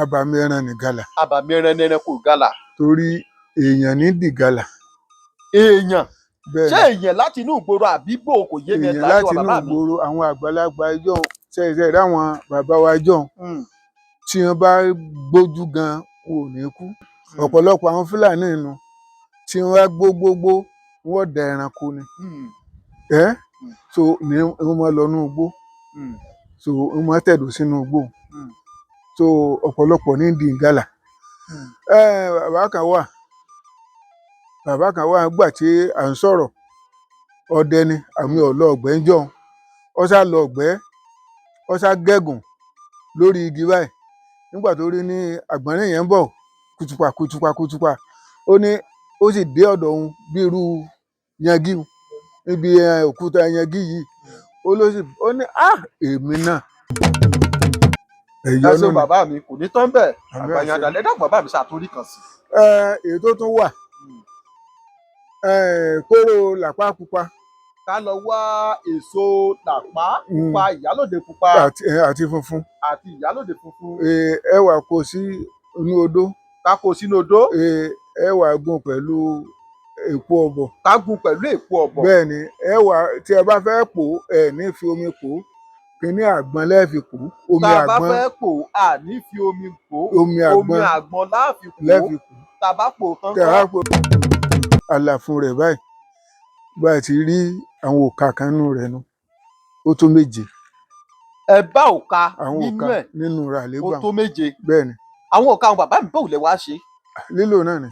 Abàmì ẹran nìgalà. Abàmì ẹran ní ẹranko ìgalà. Torí èèyàn ní dìgalà. Èèyàn? Bẹ́ẹ̀ Ṣé ni. èèyàn láti inú ìgboro àbí bò? Kò yé mi. Èèyàn Ẹ̀ láti wa inú bàbá mi. ìgboro. Àwọn àgbàlagbà ijọ́ ṣẹ̀ṣẹ̀ rí àwọn bàbá wa jọ̀hún, tí wọ́n bá gbójú gan, wọn ò ní kú. Ọ̀pọ̀lọpọ̀ àwọn Fúlàní inú tí wọ́n bá gbógbógbó, wọ́n da ẹranko ni. Ẹ́ so ní wọ́n máa lọ inú igbó, so wọ́n máa tẹ̀dó sínú igbó. So ọ̀pọ̀lọpọ̀ ní di ìgalà. Ẹ bàbá kan wà nígbà tí à ń sọ̀rọ̀ ọdẹ ni àmì ọ̀lọ́ ọ̀gbẹ́ ń jọ̀hún. Ó sá lọ ọ̀gbẹ́, ó sá gẹ̀gùn lórí igi báyìí. Nígbà tó rí ní àgbọ̀nrín yẹn ń bọ̀ kùtùpà kùtùpà kùtùpà, ó ní ó sì dé ọ̀dọ̀ òun bí irú yangi un, níbi òkúta yangi yìí. Ó ló sì ó ní, "Ah, èmi náà." Ẹ Ẹ̀yọ́nú ṣeun ni. bàbá mi, kò ní tán bẹ́ẹ̀. Àmì Àgbàyàn àṣẹ. àdàlẹ́ dàgbà bàbá mi ṣàtúrí kan sí. Ẹ èyí tó tún wà, kóró làpá pupa. Ká lọ wá èso làpá pupa, ìyálòde pupa. Àti funfun. Àti ìyálòde funfun. Ẹ wà kó sí inú odó. Ká kó sínú odó. Ẹ wà gún pẹ̀lú èpo ọ̀bọ̀. Ká gún pẹ̀lú èpo ọ̀bọ̀. Bẹ́ẹ̀ ni. Ẹ wà tí ẹ bá fẹ́ pò ó, ẹ ní fi omi pò ó, kíní àgbọn lẹ́ẹ̀fi pò ó, omi Tá a bá àgbọn. fẹ́ pò á, ní fi omi pò ó? Omi Omi àgbọn àgbọn láàfin pò ó. Lẹ́ẹ̀fi pò ó. Tá a bá pò ó tán Tẹ kọ́? wá pò àlàfo rẹ̀ báyìí, báyìí ti rí àwọn òkà kan nínú rẹ̀ nu, ó tó 7. Ẹ bá òka Àwọn nínú òkà ẹ̀? nínú rẹ̀ Ó àlégbà. tó 7? Bẹ́ẹ̀ ni. Àwọn òka àwọn bàbá mi, bóun lẹ wá ṣe? Lílò náà ni.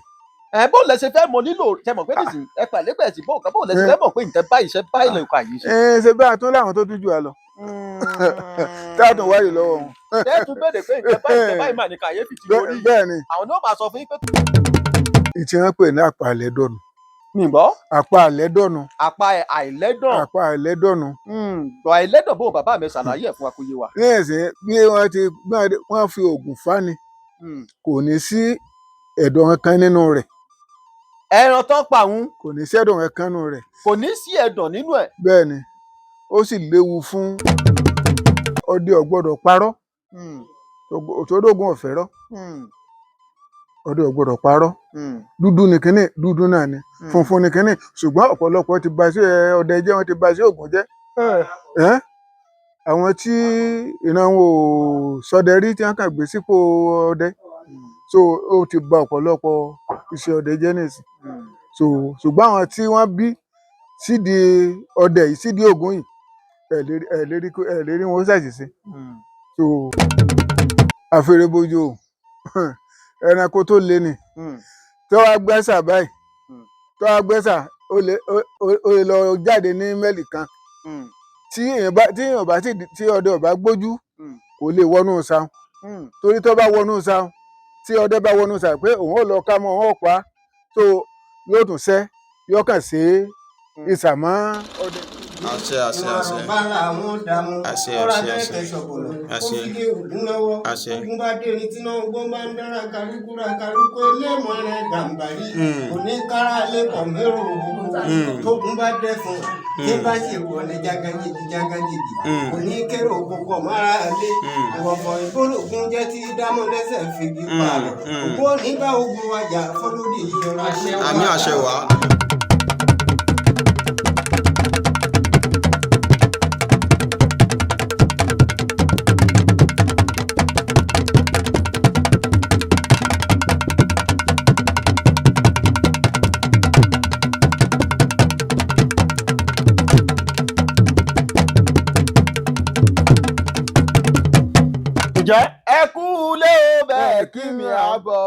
Ẹ bóun lẹ ṣe fẹ́ mọ lílò? Ṣe mọ̀ pé nísìnyí ẹ pàlẹ́ pẹ̀ sí bóun kan, bóun lẹ ṣe fẹ́ mọ̀ pé nǹkan báyìí, iṣẹ́ báyìí lè kọ àyè ṣe? Ẹ ṣe bá a tún láwọn tó tún jù á lọ tá a tún wáyé lọ́wọ́ wọn. Ẹ tún béèrè pé nǹkan báyìí, nǹkan báyìí mà ní kàyéfì tí mo rí yìí. Bẹ́ẹ̀ ni. Àwọn náà máa sọ fún yín pé Ìtí wọn pè ní àpá àlẹ́dọ̀nù. Mi gbọ́. Àpá àlẹ́dọ̀nù. Àpá àìlẹ́dàn. Àpá àlẹ́dọ̀nù. Gbọ́ àìlẹ́dàn bóun, bàbá mi, ṣàlàyé ẹ̀ fún wa kó yé wa. Ní ẹ̀sìn bí wọ́n ti bí wọ́n fi oògùn fani, kò ní sí ẹ̀dọ̀ kankan nínú rẹ̀. Ẹran tán pa òun? Kò ní sí ẹ̀dọ̀ kankan nínú rẹ̀. Kò ní sí ẹ̀dàn nínú ẹ̀? Bẹ́ẹ̀ ni. Ó sì léwu fún ọdẹ, ò gbọ́dọ̀ parọ́, òtòdógún ọ̀fẹ́ rọ́. Ọdẹ ò gbọ́dọ̀ parọ́. Dúdú ni kínní, dúdú náà ni. Funfun ni kínní. Ṣùgbọ́n ọ̀pọ̀lọpọ̀ ti ba sí ọdẹ jẹ́, wọ́n ti ba sí ògùn jẹ́. Ẹ́ àwọn tí ìran wọn ò ṣọdẹ rí tí wọ́n kàn gbé sípò ọdẹ, so ó ti ba ọ̀pọ̀lọpọ̀ iṣẹ́ ọdẹ jẹ́ nísìn. So ṣùgbọ́n àwọn tí wọ́n bí sídìí ọdẹ yìí, sídìí ògùn yìí, ẹ lè rí wọn ó ṣàṣìṣe. So àfẹrẹbọjọ ẹranko tó le ni. Tó wá gbẹ́sà báyìí, tó wá gbẹ́sà, ó lè lọ jáde ní mẹ́lì kan. Tí èèyàn bá sì tí ọdẹ ò bá gbójú, kò lè wọnú sáun, torí tó bá wọnú sáun, tí ọdẹ bá wọnú sáun pé òun ò lọ ká mọ́, òun ò pa á, so yóò tún sẹ́, yóò kàn sí ìsàmọ́ ọdẹ. Àṣẹ, àṣẹ, àṣẹ. Ìwọ̀n làwọn dààmú. Àṣẹ, ọ̀rọ̀ àṣẹ, àṣẹ. akẹ́kẹ̀ẹ́ ṣọ̀bọ̀lọ̀ ó Àṣẹ. fi lé ògún lọ́wọ́. Àṣẹ. Ogun bá dé ní tíná ogun bá ń dára kálukú ra kálukú eléèmọ̀ rẹ̀ gàǹbàrí. Kò ní kára lẹ́kọ̀ọ́ mérò oko. Tógun bá dẹ́fun tí bá sì wọlé jágánjìgì jágánjìgì, kò ní kérò oko kọ̀ mọ́ra lé. Ìwọ̀fọ̀ ìbólògùn jẹ́ tí dámọ̀ lẹ́sẹ̀ fìgì pààrọ̀. Ògún òní bá ogun wájà fọlódì yọra. Àmì àṣẹ wá. Ǹjẹ́ ẹ kú lé o, bẹ́ẹ̀ kí mi àbọ̀.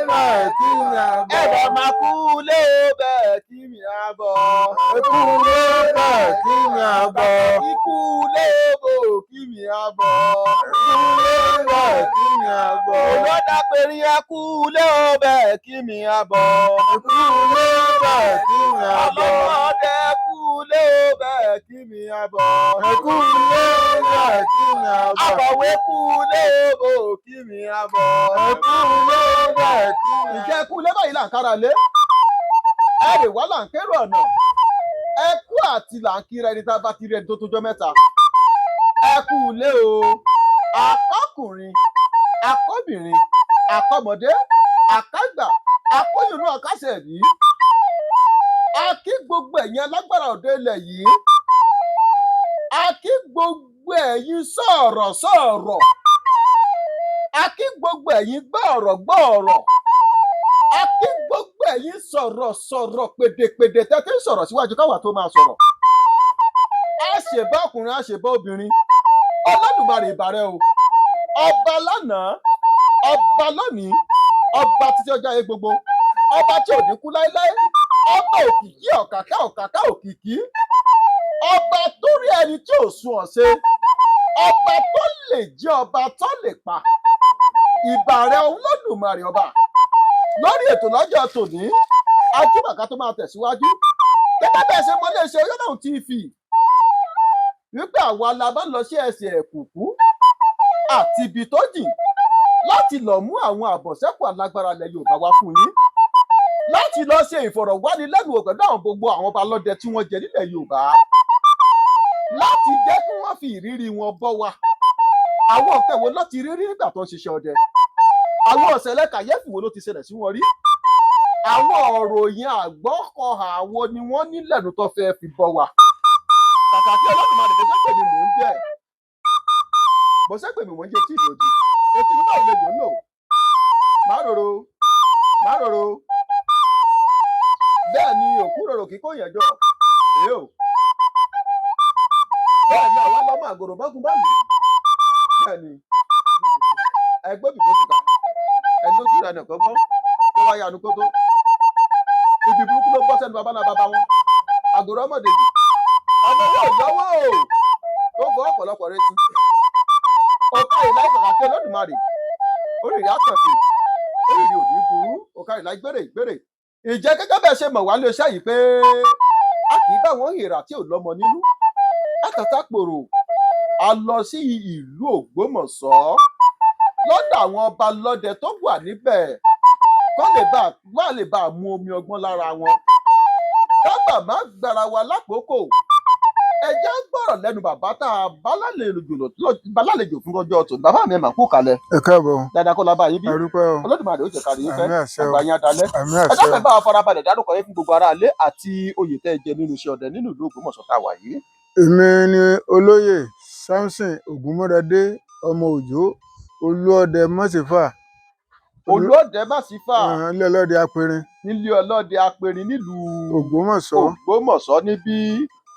Bẹ́ẹ̀ kí mi àbọ̀. Ẹ bá máa kú lé o, bẹ́ẹ̀ kí mi àbọ̀. Ẹ kú lé, bẹ́ẹ̀ kí mi àbọ̀. Ikú lé o, kí mi àbọ̀. Ẹ kú lé, bẹ́ẹ̀ kí mi àbọ̀. Olódà pèrè, ẹ kú lé o, bẹ́ẹ̀ kí mi àbọ̀. Ẹ kú lé, bẹ́ẹ̀ kí mi àbọ̀. Ọlọ́mọdé kú lé o, bẹ́ẹ̀ kí mi àbọ̀. Ẹ kú lé, bẹ́ẹ̀ kí mi àbọ̀. Akọ̀wé kú lé o, kí mi àbọ̀. Ẹ kú lé, bẹ́ẹ̀ kí mi àbọ̀. Ìjẹ́ kú lé báyìí là ń kára lé, ẹ rè wá là ń kérò ọ̀nà, ẹ kú àti là ń kíra ẹni tá a bá ti rí ẹni tó tójọ́ mẹ́ta. Ẹ kú lé o, akọkùnrin. Akọ́bìnrin, akọ́mọdé, akágbà, akóyùnú, àkàṣẹ yìí. A kí gbogbo ẹ̀yin alágbára òde ilẹ̀ yìí. A kí gbogbo ẹ̀yin sọ̀rọ̀ sọ̀rọ̀. A kí gbogbo ẹ̀yin gbọ́ọ̀rọ̀ gbọ́ọ̀rọ̀. A kí gbogbo ẹ̀yin sọ̀rọ̀ sọ̀rọ̀, pèdèpèdè tẹ́tí ń sọ̀rọ̀ síwájú káwa tó máa sọ̀rọ̀. A ṣèbá ọkùnrin, a ṣèbá obìnrin. Olódùmarè, ìbàrẹ̀ o. Ọba lánàá, ọba lónìí, ọba títí ọjọ́ ayé gbogbo, ọba tí ò ní kú láéláé, ọba òkìkí, ọ̀kàkà ọ̀kàkà òkìkí, ọba tó rí ẹni tí ò sun ọ̀sẹ̀, ọba tó lè jẹ́, ọba tó lè pa. Ìbàrẹ̀ Olódùmarè ọba. Lórí ètò lọ́jọ́ tòní, ajúbàká tó máa tẹ̀síwájú gẹ́gẹ́ bẹ́ẹ̀ ṣe mọ iléeṣẹ́ Oyèdàún TV wípé àwa la bá lọ sí ẹsẹ̀ ẹ̀kùkú àti ibi tó jìn láti lọ mú àwọn àbọ̀sẹ́kù alágbára ilẹ̀ Yorùbá wá fún yín, láti lọ ṣe ìfọ̀rọ̀wánilẹ́nuwò pẹ̀lú àwọn gbogbo àwọn ọba lọ́dẹ tí wọ́n jẹ nílẹ̀ Yorùbá, láti jẹ́ kí wọ́n fi ìrírí wọn bọ́ wa. Àwọn nǹkan wo ló ti rí rí nígbà tó ń ṣiṣẹ́ ọdẹ? Àwọn ọ̀sẹ̀lẹ̀ kàyéfì wo ló ti ṣẹlẹ̀ sí wọn rí? Àwọn ọ̀rọ̀ yẹn àgbọ́kọ̀hà wo ni wọ́n nílẹ̀nu tó fẹ́ fi bọ́ wa? Kàkà kí Olódùmarè tó sẹ́pẹ̀ mi mò ń jẹ́ bó sẹ́pẹ̀ mi mò ń jẹ́ tí ìlú òdì etí nígbà wo lè dùn lò má rorò má rorò. Bẹ́ẹ̀ ni òkú rorò kíkó yẹn jọ èé o. Bẹ́ẹ̀ ni àwa lọ́mọ àgòrò bọ́gun bá mi. Bẹ́ẹ̀ ni ẹgbẹ́ òbí fòfìkà ẹni tó túra ẹnìkan gbọ́ tó wáyé anukótó ibi burúkú ló bọ́ sẹ́nu bàbá náà bàbá wọn àgòrò ọmọdé ọmọ owó ìyọwọ́ o tó gbọ́ ọ̀pọ̀lọpọ̀ retí ọ̀ká ìlà ìkàkà Olódùmarè oríire àkànkè oríire òní burú ọ̀ká ìlà gbèrè gbèrè. Ìjẹ́ gẹ́gẹ́ bẹ́ẹ̀ ṣe mọ̀ wá lé iṣẹ́ yìí pé a kì í bá wọn hìrà tí ò lọ́mọ nínú àtàtàpòrò. A lọ sí ìlú Ògbómọ̀ṣọ́ lọ́dọ̀ àwọn ọba lọ́dẹ tó wà níbẹ̀ kọ́ lè bá wà lè bá mú omi ọgbọ́n lára wọn. Kábà má gbára wa lákòókò, ẹ jẹ́ á gbọ́rọ̀ lẹ́nu bàbá tá a bá lálejò fún ọjọ́ tòun. Bàbá mi, ẹ̀ mà kú kalẹ̀. Ẹ káàbọ̀. Dáadáa kó la bá yín bí? A dúpẹ́ o. Olódùmarè ó jẹ́ ká rí yín pẹ́. Àmín àṣẹ o. Àgbà yín adalẹ́. Àmín Ẹ àṣẹ dákun, o. ẹ bá wa farabalẹ̀ dárúkọ yín fún gbogbo ará ilé àti oyè tẹ́ ẹ jẹ nínú iṣẹ́ ọdẹ nínú ìlú Ògbómọ̀ṣọ́ tá a wà yìí. Èmi ni olóyè Samson Ògúnmọ́dadé ọmọ Òjó, Olúọdẹ Mọ́sífà. Olóòdẹ Màsífà. Ilé ọlọ́dẹ Apẹ̀rẹ̀. Nílé ọlọ́dẹ Apẹ̀rẹ̀ nílùú Ògbómọ̀ṣọ́. Ògbómọ̀ṣọ́ níbí.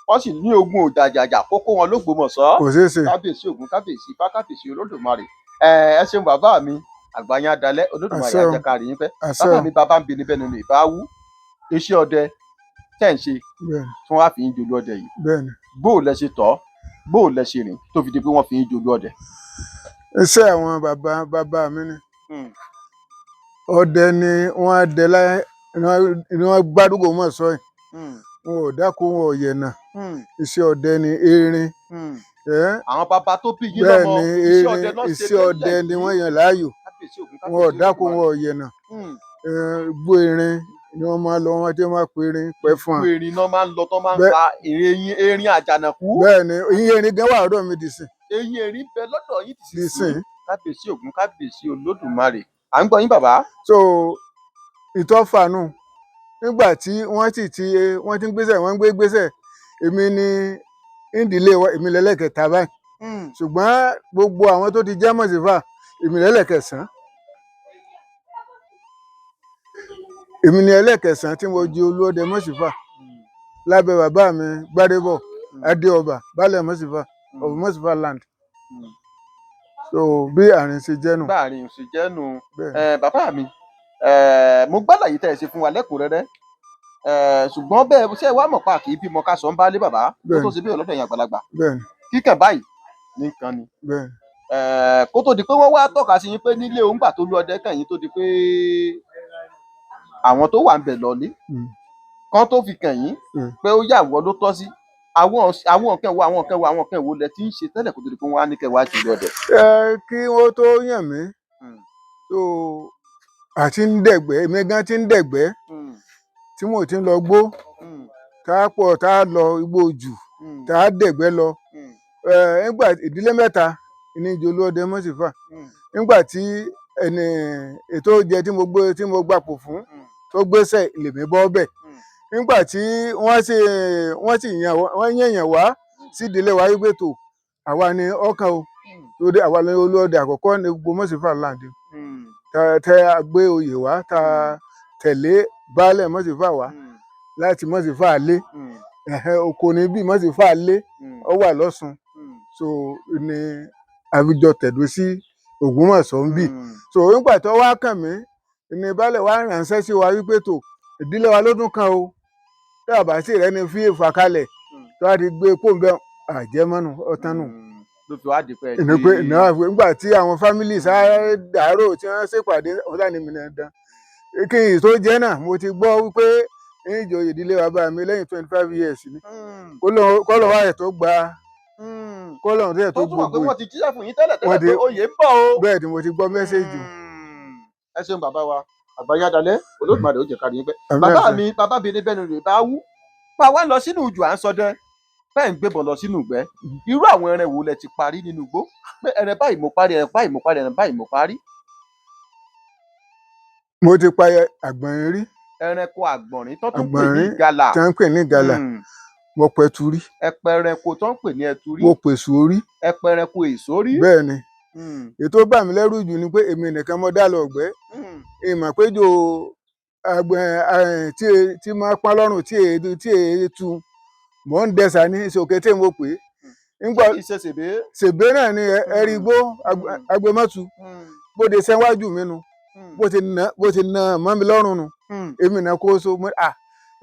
Wọ́n sì ní ogun òjàjàjà kókó wọn lÓgbómọ̀ṣọ́. Kò ṣeé ṣe. Kábíyèsí Ògún, kábíyèsí Ifá, kábíyèsí Olódùmarè. Ẹ ẹ ṣeun bàbá mi, àgbà yín adalẹ́. Olódùmarè Àṣẹ o. á jẹ́ ká rí yín pẹ́. Àṣẹ Bàbá o. mi, bàbá ń bi níbẹ̀ nínú ìbáwú iṣẹ́ ọdẹ tẹ̀ ń ṣe Bẹ́ẹ̀ni. tí wọ́n á fi ń jolú ọdẹ yìí, Bẹ́ẹ̀ni. bó o lẹ ṣe tọ́, bó o lẹ ṣe rìn tó fi di pé wọ́n fi ń jolú ọdẹ? Iṣẹ́ àwọn bàbá bàbá mi ni. Ọdẹ ni wọ́n á dẹ láyé ni wọ́n gbádùn Ògbómọ̀ṣọ́ yìí. Wọn ò dáko, wọn ò yẹ̀nà. Iṣẹ́ ọdẹ ni, erin ẹ́. Àwọn bàbá tó bí yín Bẹ́ẹ̀ lọ́mọ, ni. iṣẹ́ ọdẹ Erin náà ṣe iṣẹ́ ọdẹ délẹ̀ ni yìí. wọ́n yàn láàyò. Kábíyèsí Ògún, Wọn ò kábíyèsí dáko, Olódùmarè. wọn ò yẹ̀nà. Igbó erin ni wọ́n máa lọ, wọ́n ti máa pe erin pẹ́ fún wa. Igbó erin náà máa ń lọ tán máa ń pa eyín erin àjànàkú. Bẹ́ẹ̀ ni, eyín erin gan wà lọ́dọ̀ mi dìsìn. Eyín erin bẹ lọ́dọ̀ yín dìsìn. dìsìn. Kábíyèsí Ògún, kábíyèsí Olódùmarè, à ń gbọ́ yín bàbá. So ìtọ́fàánù nígbà tí wọ́n sì ti wọ́n ti ń gbéṣẹ̀, wọ́n ń gbé gbéṣẹ̀, èmi ni ìdílé wa, èmi lẹ́lẹ́kẹta báyìí, ṣùgbọ́n gbogbo àwọn tó ti jẹ́ mọ̀sífà, èmi lẹ́lẹ́kẹsàn-án, èmi ni ẹlẹ́kẹsàn-án tí mo di Olúọdẹ mọ̀sífà lábẹ́ bàbá mi Gbádébọ̀ Adéọba, baálẹ̀ mọ̀sífà of Mọ̀sífà land. So bí àárín ṣe jẹ́ nù. Báàrin òsì jẹ́nu. Bẹ́ẹ̀. Bàbá mi, mo gbàlàyé tẹ́ ẹ ṣe fún wa lẹ́kùnrẹ́rẹ́, ṣùgbọ́n bẹ́ẹ̀ ṣé ẹ wá mọ̀ pa kì í bímọ ká sọ ń bá lé bàbá kó Bẹ́ẹ̀ni. tó ṣe bí ọlọ́dọ̀ yẹn àgbàlagbà Bẹ́ẹ̀. kíkàn báyìí ní nǹkan ni. Bẹ́ẹ̀. Kó tó di pé wọ́n wá tọ́ka sí yín pé nílé òun gbà tó lú ọdẹ kàn yín, tó di pé àwọn tó wà ń bẹ̀ lọ́lé kán tó fi kàn yín pé ó yà wọ́ ló tọ́ sí, àwọn nǹkan wo, àwọn nǹkan wo, àwọn nǹkan wo lẹ ti ń ṣe tẹ́lẹ̀ kó tó di pé wọ́n á ní kẹ́ wá jùlọ ọdẹ? Ẹ kí wọ́n tó yàn mí, so àti ń dẹ̀gbẹ́, èmi gan ti ń dẹ̀gbẹ́ tí mo ti ń lọ gbó tá a pọ̀, tá a lọ igbó jù, tá a dẹ̀gbẹ́ lọ. Ẹ nígbà ìdílé mẹ́ta ní ìjọ Olúọdẹ Mọ́sífà. Nígbà tí ẹni ètò jẹ tí mo gbé, tí mo gbapò fún, tó gbéṣẹ́ lèmi bọ́ bẹ̀. Nígbà tí wọ́n sì yàn, wọ́n yẹ̀yàn wá sídìílé wa wípé tó àwa ni ọkàn o, torí àwa ni olóòdẹ àkọ́kọ́ ní gbogbo Mọ̀sífà land tẹ a gbé oyè wá, tá tẹ̀lé baálẹ̀ Mọ̀sífà wá láti Mọ̀sífà lé. Oko ní bí Mọ̀sífà lé, ó wà lọ́sùn. So ní àwùjọ tẹ̀dó sí Ògbómọ̀ṣọ́ ń bì. So nígbà tó wá kàn mí ní baálẹ̀ wá ránṣẹ́ sí wa wípé tó ìdílé wa ló tún kàn o, tí àbá sì rẹ́ni fi ìfà kalẹ̀ tó a ti gbé kó ń bẹ àjẹmọ́nù ọ̀tánù. Ló fi wá di pé Ìní pé ìnáwó nígbà tí àwọn family sáré dàárò tí wọ́n ṣèpàdé ọ̀tá ni mi náà dán kí n tó jẹ́ náà. Mo ti gbọ́ wípé ìjòyè ìdílé bàbá mi lẹ́yìn 25 years ni kọ́lọ̀ wáyé tó gba kọ́lọ̀ tó tó túmọ̀ pé gbogbo. Wọ́n ti jíṣẹ́ fún yín tẹ́lẹ̀ tẹ́lẹ̀ Wọ́n pé oyè ń bọ̀ o. Bẹ́ẹ̀ ni, mo ti gbọ́ message. Ẹ ṣeun bàbá wa, àgbáyé adalẹ, Olódùmarè ó jẹ́ kárí yín pẹ́. Àmín. Bàbá Àṣẹ. mi, bàbá mi ní bẹ́ẹ̀ ni rè bá wú pa wá lọ sínú ìjù, à ń sọdẹ bẹ́ẹ̀ ń gbébọn lọ sínú ìgbẹ́. Irú àwọn ẹran wo lẹ ti parí nínú igbó, pé ẹran báyìí mo parí, ẹran báyìí mo parí, ẹran báyìí mo parí? Mo ti pa àgbọ̀nrín rí. Ẹranko àgbọ̀nrín tó tún pè ní Àgbọ̀nrín ìgalà. Tí wọ́n ń pè ní ìgalà. Mo pẹ̀tù rí. Ẹpẹ ẹranko tó ń pè ní ẹtu rí. Mo pèsè orí. Ẹpẹ ẹranko èso rí. Bẹ́ẹ̀ ni. Ètò bà mí lẹ́rù jù ni pé èmi nìkan mo dá lọ ọ̀gbẹ́, ìmọ̀ péjọ àgbẹ̀ tí máa pọ́n lọ́rùn tí èé tu, mò ń dẹsà ní ìṣòkè tí mo pè é nígbà. Kì í ṣe ṣèbé? Ṣèbé náà ni ẹ̀rí igbó agbemọ́tu bó de sẹ́wájú mi nu, bó ti nà mọ́ mi lọ́rùn nu, èmi náà kó so mo à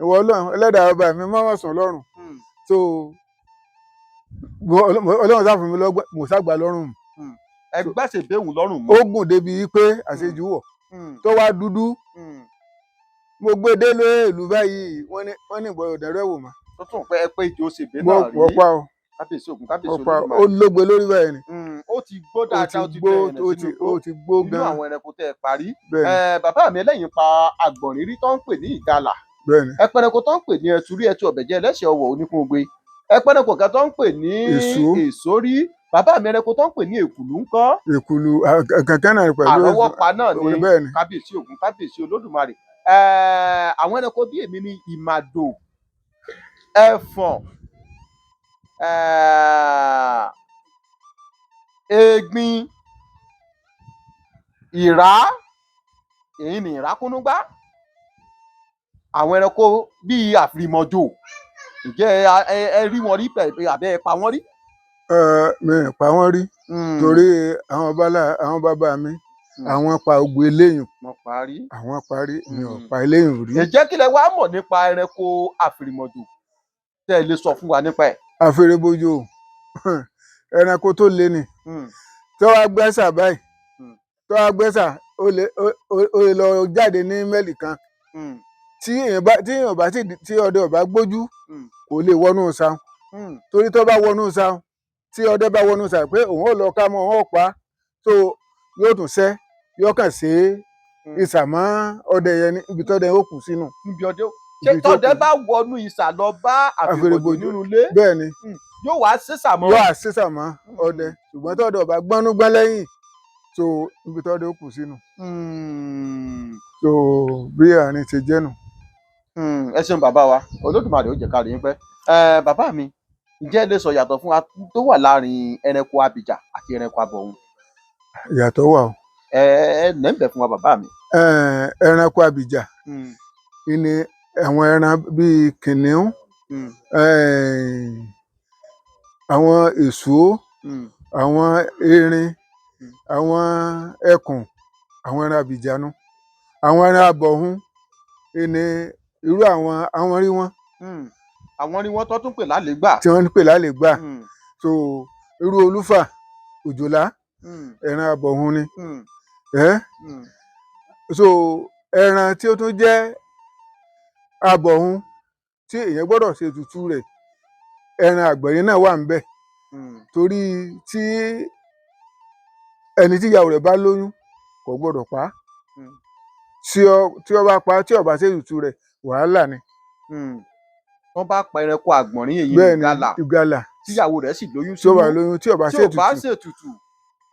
ìwọ Ọlọ́run ẹlẹ́dàá ọba mi má wọ̀ sùn lọ́rùn. So Ọlọ́run sá fún mi lọ́gbọ́n, mo ságbà lọ́rùn. Ẹgbẹ́ ṣèbé òun lọ́rùn Ó mọ́. gùn débi wípé àṣejù wọ̀ tó wá dúdú. Mo gbé délé ìlú báyìí, wọ́n ní ìgbọ́dọ̀ dẹ̀rẹ́ wò mọ́. Tó tún pé ẹ pé ìjọ ṣèbé Mo náà wọ́n rí. pa o. Kábíyèsí Ògún, Wọ́n kábíyèsí pa o. Olódùmarè. Ó lógbe lórí báyìí ni. Ó ti gbó Ó ti dáadáa, ó ti gbó. bẹ̀rẹ̀ Ó sínú ti igbó. Ó ti gbó Nínú gan. àwọn ẹranko tẹ́ ẹ parí. Bẹ́ẹ̀ ni. Bàbá mi, ẹlẹ́yìn pa àgbọ̀nrín rí tó ń pè ní ìgalà. Bẹ́ẹ̀ ni. Ẹpẹranko tó ń pè ní ẹtu rí, ẹtu ọ̀bẹ̀jẹ̀ ẹlẹ́sẹ̀ ọwọ̀ oníkúngbe. Ẹpẹranko kan tó ń pè ní Èso. Èso rí. Bàbá mi, ẹranko tó ń pè ní èkùlù ńkọ́? Èkùlù kankan náà pẹ̀lú. Àrọ́wọ́pa náà ni. Bẹ́ẹ̀ ni. Kábíyèsí Ògún, kábíyèsí Olódùmarè. Àwọn ẹranko bí èmi ni ìmàdò, ẹfọ̀n, egbin, ìrá, èyí ni ìrákúnúgbá. Àwọn ẹranko bíi àfìrìmọ̀jò, ǹjẹ́ ẹ rí wọn rí àbẹ́ ẹ pa wọ́n rí? Ẹ, mi ò pa wọ́n rí torí àwọn bálá àwọn bàbá mi, àwọn pa ogun eléyìn. Wọ́n parí. Àwọn parí, mi ò pa eléyìn rí. Ǹjẹ́ kí lẹ wá mọ̀ nípa ẹranko àfìrìmọ̀jò tẹ́ ẹ lè sọ fún wa nípa ẹ̀? Àfẹrẹbọjò, ẹranko tó le ni. Tó wá gbẹ́sà báyìí, tó wá gbẹ́sà, ó lè lọ jáde ní mẹ́lì kan. Tí èèyàn bá sì tí ọdẹ ò bá gbójú, kò lè wọnú sa, torí tó bá wọnú sa, tí ọdẹ bá wọnú sa pé òun ò lọ ká mọ́, òun ò pa á, tó yóò tún sẹ́ yóò kàn sí ìsàmọ́ ọdẹ yẹn ní ibi tọ́dẹ ó kù sínú. Níbi ọdẹ ṣé Ibi tó tọ́dẹ kù. bá wọnú isà lọ bá àfìrìmọ̀jò Àfẹrẹbọjò. nínú ilé, Bẹ́ẹ̀ ni. yóò wá sísàmọ́? Yóò àṣìṣàmọ́ ọdẹ, ṣùgbọ́n tọ́dẹ ò bá gbọ́nú gbọ́n lẹ́yìn tó, ibi tọ́dẹ ó kù sínú. So bí àárín ti jẹ́ nù. Ẹ ṣeun bàbá wa, Olódùmarè ó jẹ́ ká rí yín pẹ́. Bàbá mi, ǹjẹ́ ẹ lè sọ ìyàtọ̀ fún wa tó wà láàrin ẹranko abìjà àti ẹranko abọ̀hún? Ìyàtọ̀ wà o. Ẹ nẹ́ẹ̀bẹ̀ fún wa, bàbá mi. Ẹranko abìjà ni àwọn ẹran bíi kìnìún, àwọn èso, àwọn erin, àwọn ẹkùn, àwọn ẹran abìjà nu. Àwọn ẹran abọ̀hún ni irú àwọn rí wọn Àwọn ni wọ́n tó tún pè lálégbà. Tí wọ́n ń pè lálẹ́gbà. So irú olúfà, òjòlá, ẹran abọ̀hún ni. So ẹran tí ó tún jẹ́ abọ̀hún tí èèyàn gbọ́dọ̀ ṣe ètùtù rẹ̀, ẹran àgbọ̀nrín náà wà ńbẹ̀, torí tí ẹni tí ìyàwó rẹ̀ bá lóyún kò gbọ́dọ̀ pa á. Tí ó bá pa á, tí ò bá ṣe ètùtù rẹ̀, wàhálà ni. Wọ́n bá pa ẹranko àgbọ̀nrín, èyí Bẹ́ẹ̀ ni. ìgalà, Ìgalà, tíyàwó rẹ̀ sì lóyún tí ó bá sínú, lóyún, tí ò bá tí ṣe ò bá ètùtù, ṣètùtù,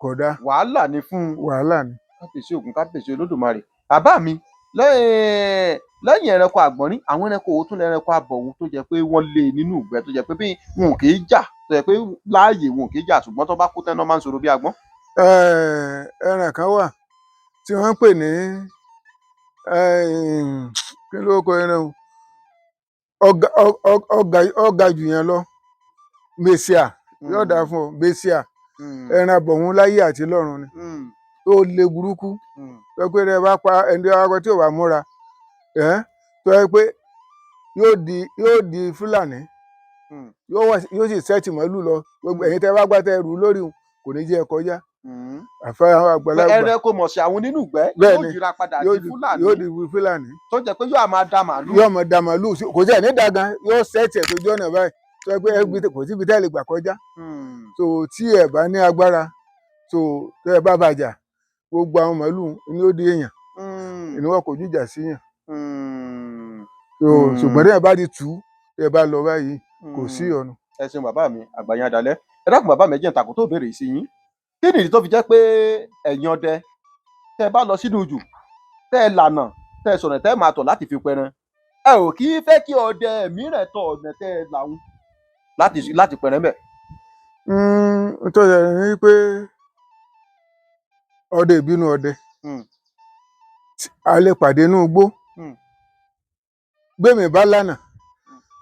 Kódà. Wàhálà ni fún un. Wàhálà ni. Kábíyèsí Ògún, kábíyèsí Olódùmarè. Bàbá mi, lẹ́yìn ẹranko àgbọ̀nrín, àwọn ẹranko wo tún lẹranko abọ̀hún tó jẹ́ pé wọ́n lé nínú ìgbẹ́, tó jẹ́ pé bí wọn ò kì í jà, tó jẹ́ pé láàyè wọn ò kì í jà, ṣùgbọ́n tó bá kú tán náà máa ń sọ̀rọ̀ bí agbọ́n? Ẹran kan wà tí wọ́n ń pè ní kí ló kọ ẹran o, ọ̀gá jù yẹn lọ, mèsìà yóò dáa fún ọ, mèsìà. Ẹran abọ̀hún láyé àti lọ́run ni, tó le burúkú, tó pé ẹ bá pa ẹni akọ tí ò bá múra ẹ, tó yẹ pé yóò di Fúlàní, yóò sì sẹ́ẹ̀tì màálù lọ. Gbogbo ẹ̀yin tẹ́ bá gbá tẹ́ rù ú lórí òun, kò ní jẹ́ ẹ kọjá, àfa àwọn àgbàlagbà. Ẹranko mọ̀ọ́sẹ̀ àwọn nínú ìgbẹ́ Bẹ́ẹ̀ yóò ni. yíra padà Yóò di di Fúlàní, yóò di Fúlàní, tó jẹ́ pé yóò máa da màálù. Yóò mọ da màálù kò sí ẹ̀ ní dagan, yóò sẹ́ẹ̀tì ẹ̀ sójú ọ̀nà báyìí, tó yẹ pé kò síbi tẹ́ lè gbà kọjá. So tí ẹ bá ní agbára, so tẹ́ ẹ bá bàjà, gbogbo àwọn màálù ni ó di èèyàn, ni wọn kò jújà síyàn. So ṣùgbọ́n tẹ́ ẹ bá ti tù ú, tẹ́ ẹ bá lọ báyìí, kò sí ọ̀nà. Ẹ ṣeun bàbá mi, àgbàyàn adalẹ. Ẹ dákun bàbá mi, ẹ jẹ́ n tàkó tó béèrè sí yín. Kí nìdí tó fi jẹ́ pé ẹ̀yin ọdẹ, tẹ́ ẹ bá lọ sínú ijù, tẹ́ ẹ lànà, tẹ́ ẹ sọ̀nà tẹ́ ẹ máa tọ̀ láti fi pẹran, ẹ ò kí í fẹ́ kí ọdẹ mìíràn tọ̀ ọ̀nà tẹ́ ẹ làwọn láti pẹran bẹ̀? Tó ṣẹlẹ̀ ni pé ọdẹ ìbínú ọdẹ. A lè pàdé inú igbó. Gbẹ̀mí bá lànà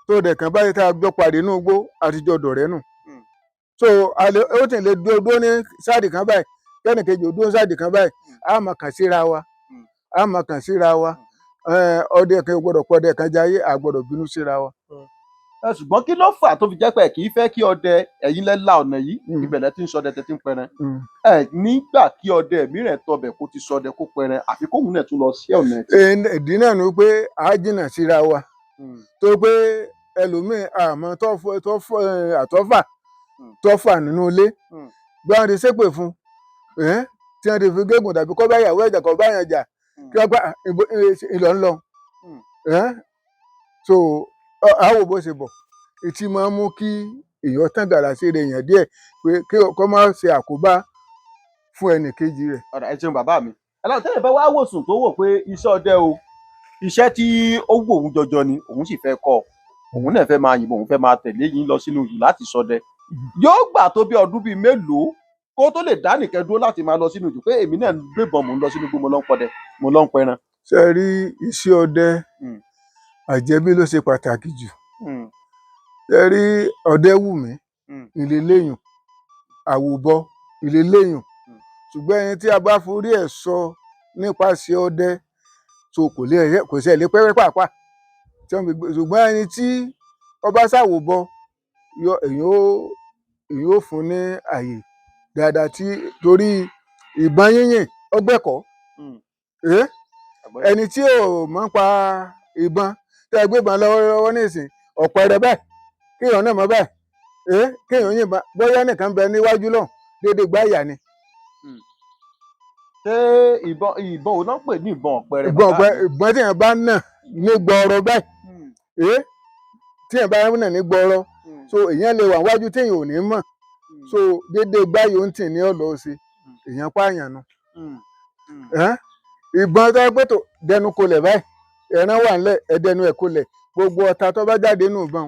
tó dẹ̀ kàn báyìí, tá a jọ pàdé inú igbó, àtijọ́ dọ̀rẹ́ nù. So a lè ó tì lè dúró dúró ní sáàdì kan báyìí, kẹ́nìkejì ó dúró ní sáàdì kan báyìí, a máa kàn síra wa, a máa kàn síra wa. Ọdẹ kan ò gbọ́dọ̀ pọ̀ ọdẹ kan jayé, a gbọ́dọ̀ bínú síra wa. Ẹ ṣùgbọ́n kí ló fà tó fi jẹ́ pé ẹ kì í fẹ́ kí ọdẹ, ẹ̀yin lẹ́ la ọ̀nà yìí, ibẹ̀ lẹ́ ti ń ṣọdẹ tẹ́ ti ń pẹran, ẹ nígbà kí ọdẹ mìíràn tọbẹ̀ kó ti ṣọdẹ kó pẹran, àfi kóhun náà tún lọ sí ọ̀nà ẹ̀? Ìdí náà ni pé a jìnnà síra wa, tó pé ẹlòmíín àmọ́ tó fọ àtọ́fà tọ́fà nínú ilé, bí wọ́n ti ṣépè fún un, tí wọ́n ti fi gégùn tàbí kọ́ bá ìyàwó ẹ̀jà, kọ́ bá yàn jà, kí wọ́n gbà ìlọ ńlọ. So àwò bó ṣe bọ̀, ìtì máa ń mú kí èèyàn tán gàrà sí rẹ̀ èèyàn díẹ̀, pé kí kó má ṣe àkóbá fún ẹnì kejì rẹ̀. Ọ̀dà, ẹ ṣeun bàbá mi. Aláwọ̀ tẹ́lẹ̀ bá wá wòsùn tó wò pé iṣẹ́ ọdẹ o, iṣẹ́ tí ó wù òun jọjọ ni, òun sì fẹ́ kọ́ ọ, òun náà fẹ́ máa yìnbọn, òun fẹ́ máa tẹ̀lé yín lọ sínú ìlú láti ṣọdẹ, yóò gbà tó bí ọdún bíi mélòó kó tó lè dá nìkan dúró láti máa lọ sínú ìlú pé èmi náà ń gbébọn, mò ń lọ sínú igbó, mo lọ ń pọdẹ, mo lọ ń pẹran? Ṣe rí iṣẹ́ ọdẹ, àjẹbí ló ṣe pàtàkì jù. Ṣe rí ọdẹ wù mí, ìlélẹ́yìn àwòbọ ìlélẹ́yìn, ṣùgbọ́n ẹni tí a bá forí ẹ̀ sọ nípasẹ̀ ọdẹ, so kò lè kò sí ẹ̀ lè pẹ́rẹ́ pàápàá tí wọ́n fi gbé. Ṣùgbọ́n ẹni tí ọba ṣàwòbọ yọ, èyàn ó fún ní àyè dáadáa, tí torí ìbọn yínyìn ọgbẹ́kọ̀ọ́. Ẹni tí ò mọ̀ ń pa ìbọn, tẹ́ ẹ gbébọn lọ́wọ́lọ́wọ́ nísìn, ọ̀pẹ rẹ báyìí, kéèyàn náà mọ̀ báyìí, kéèyàn yìnbọn, bóyá nìkan bẹ níwájú lọ déédéé gbáyà ni. Ṣé ìbọn òun náà ń pè ní ìbọn ọ̀pẹrẹ? Ìbọn Bàbá ọ̀pẹ mi? Ìbọn tí èèyàn bá nà ní gbọọrọ báyìí, tí èèyàn bá nà ní gbọọrọ, so èèyàn lè wà wájú téèyàn ò ní mọ̀, so déédéé gbáyà ó ń tì ní ọ̀lọ́ ṣe èèyàn pààyàn nu. Ìbọn tó yẹ pé tó dẹnu kolẹ̀ báyìí, ẹran wà ńlẹ̀, ẹ dẹnu ẹ̀ kolẹ̀, gbogbo ọta tó bá jáde nù ìbọn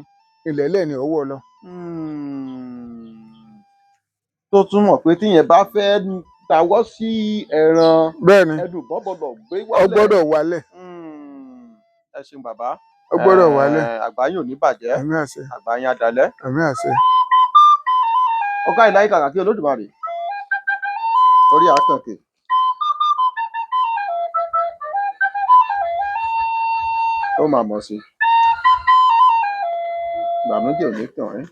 ilẹ̀ lẹ̀ ní ọwọ́ lọ. Tó túmọ̀ pé tíyẹn bá fẹ́ tawọ́ sí ẹran, Bẹ́ẹ̀ ni. ẹnu ìbọn gbọ́dọ̀ gbé Ó wálẹ̀. gbọ́dọ̀ wálẹ̀. Ẹ ṣeun bàbá. Ó gbọ́dọ̀ wálẹ̀. Àgbà yín ò ní bàjẹ́. Àmín àṣẹ. Àgbà yín á dalẹ̀. Àmín àṣẹ. Ọ̀gá ìlàyé kàkà kí Olódùmarè orí àkànkè. Ó máa mọ̀ sí ìbànújẹ́ ò ní kàn ẹ́.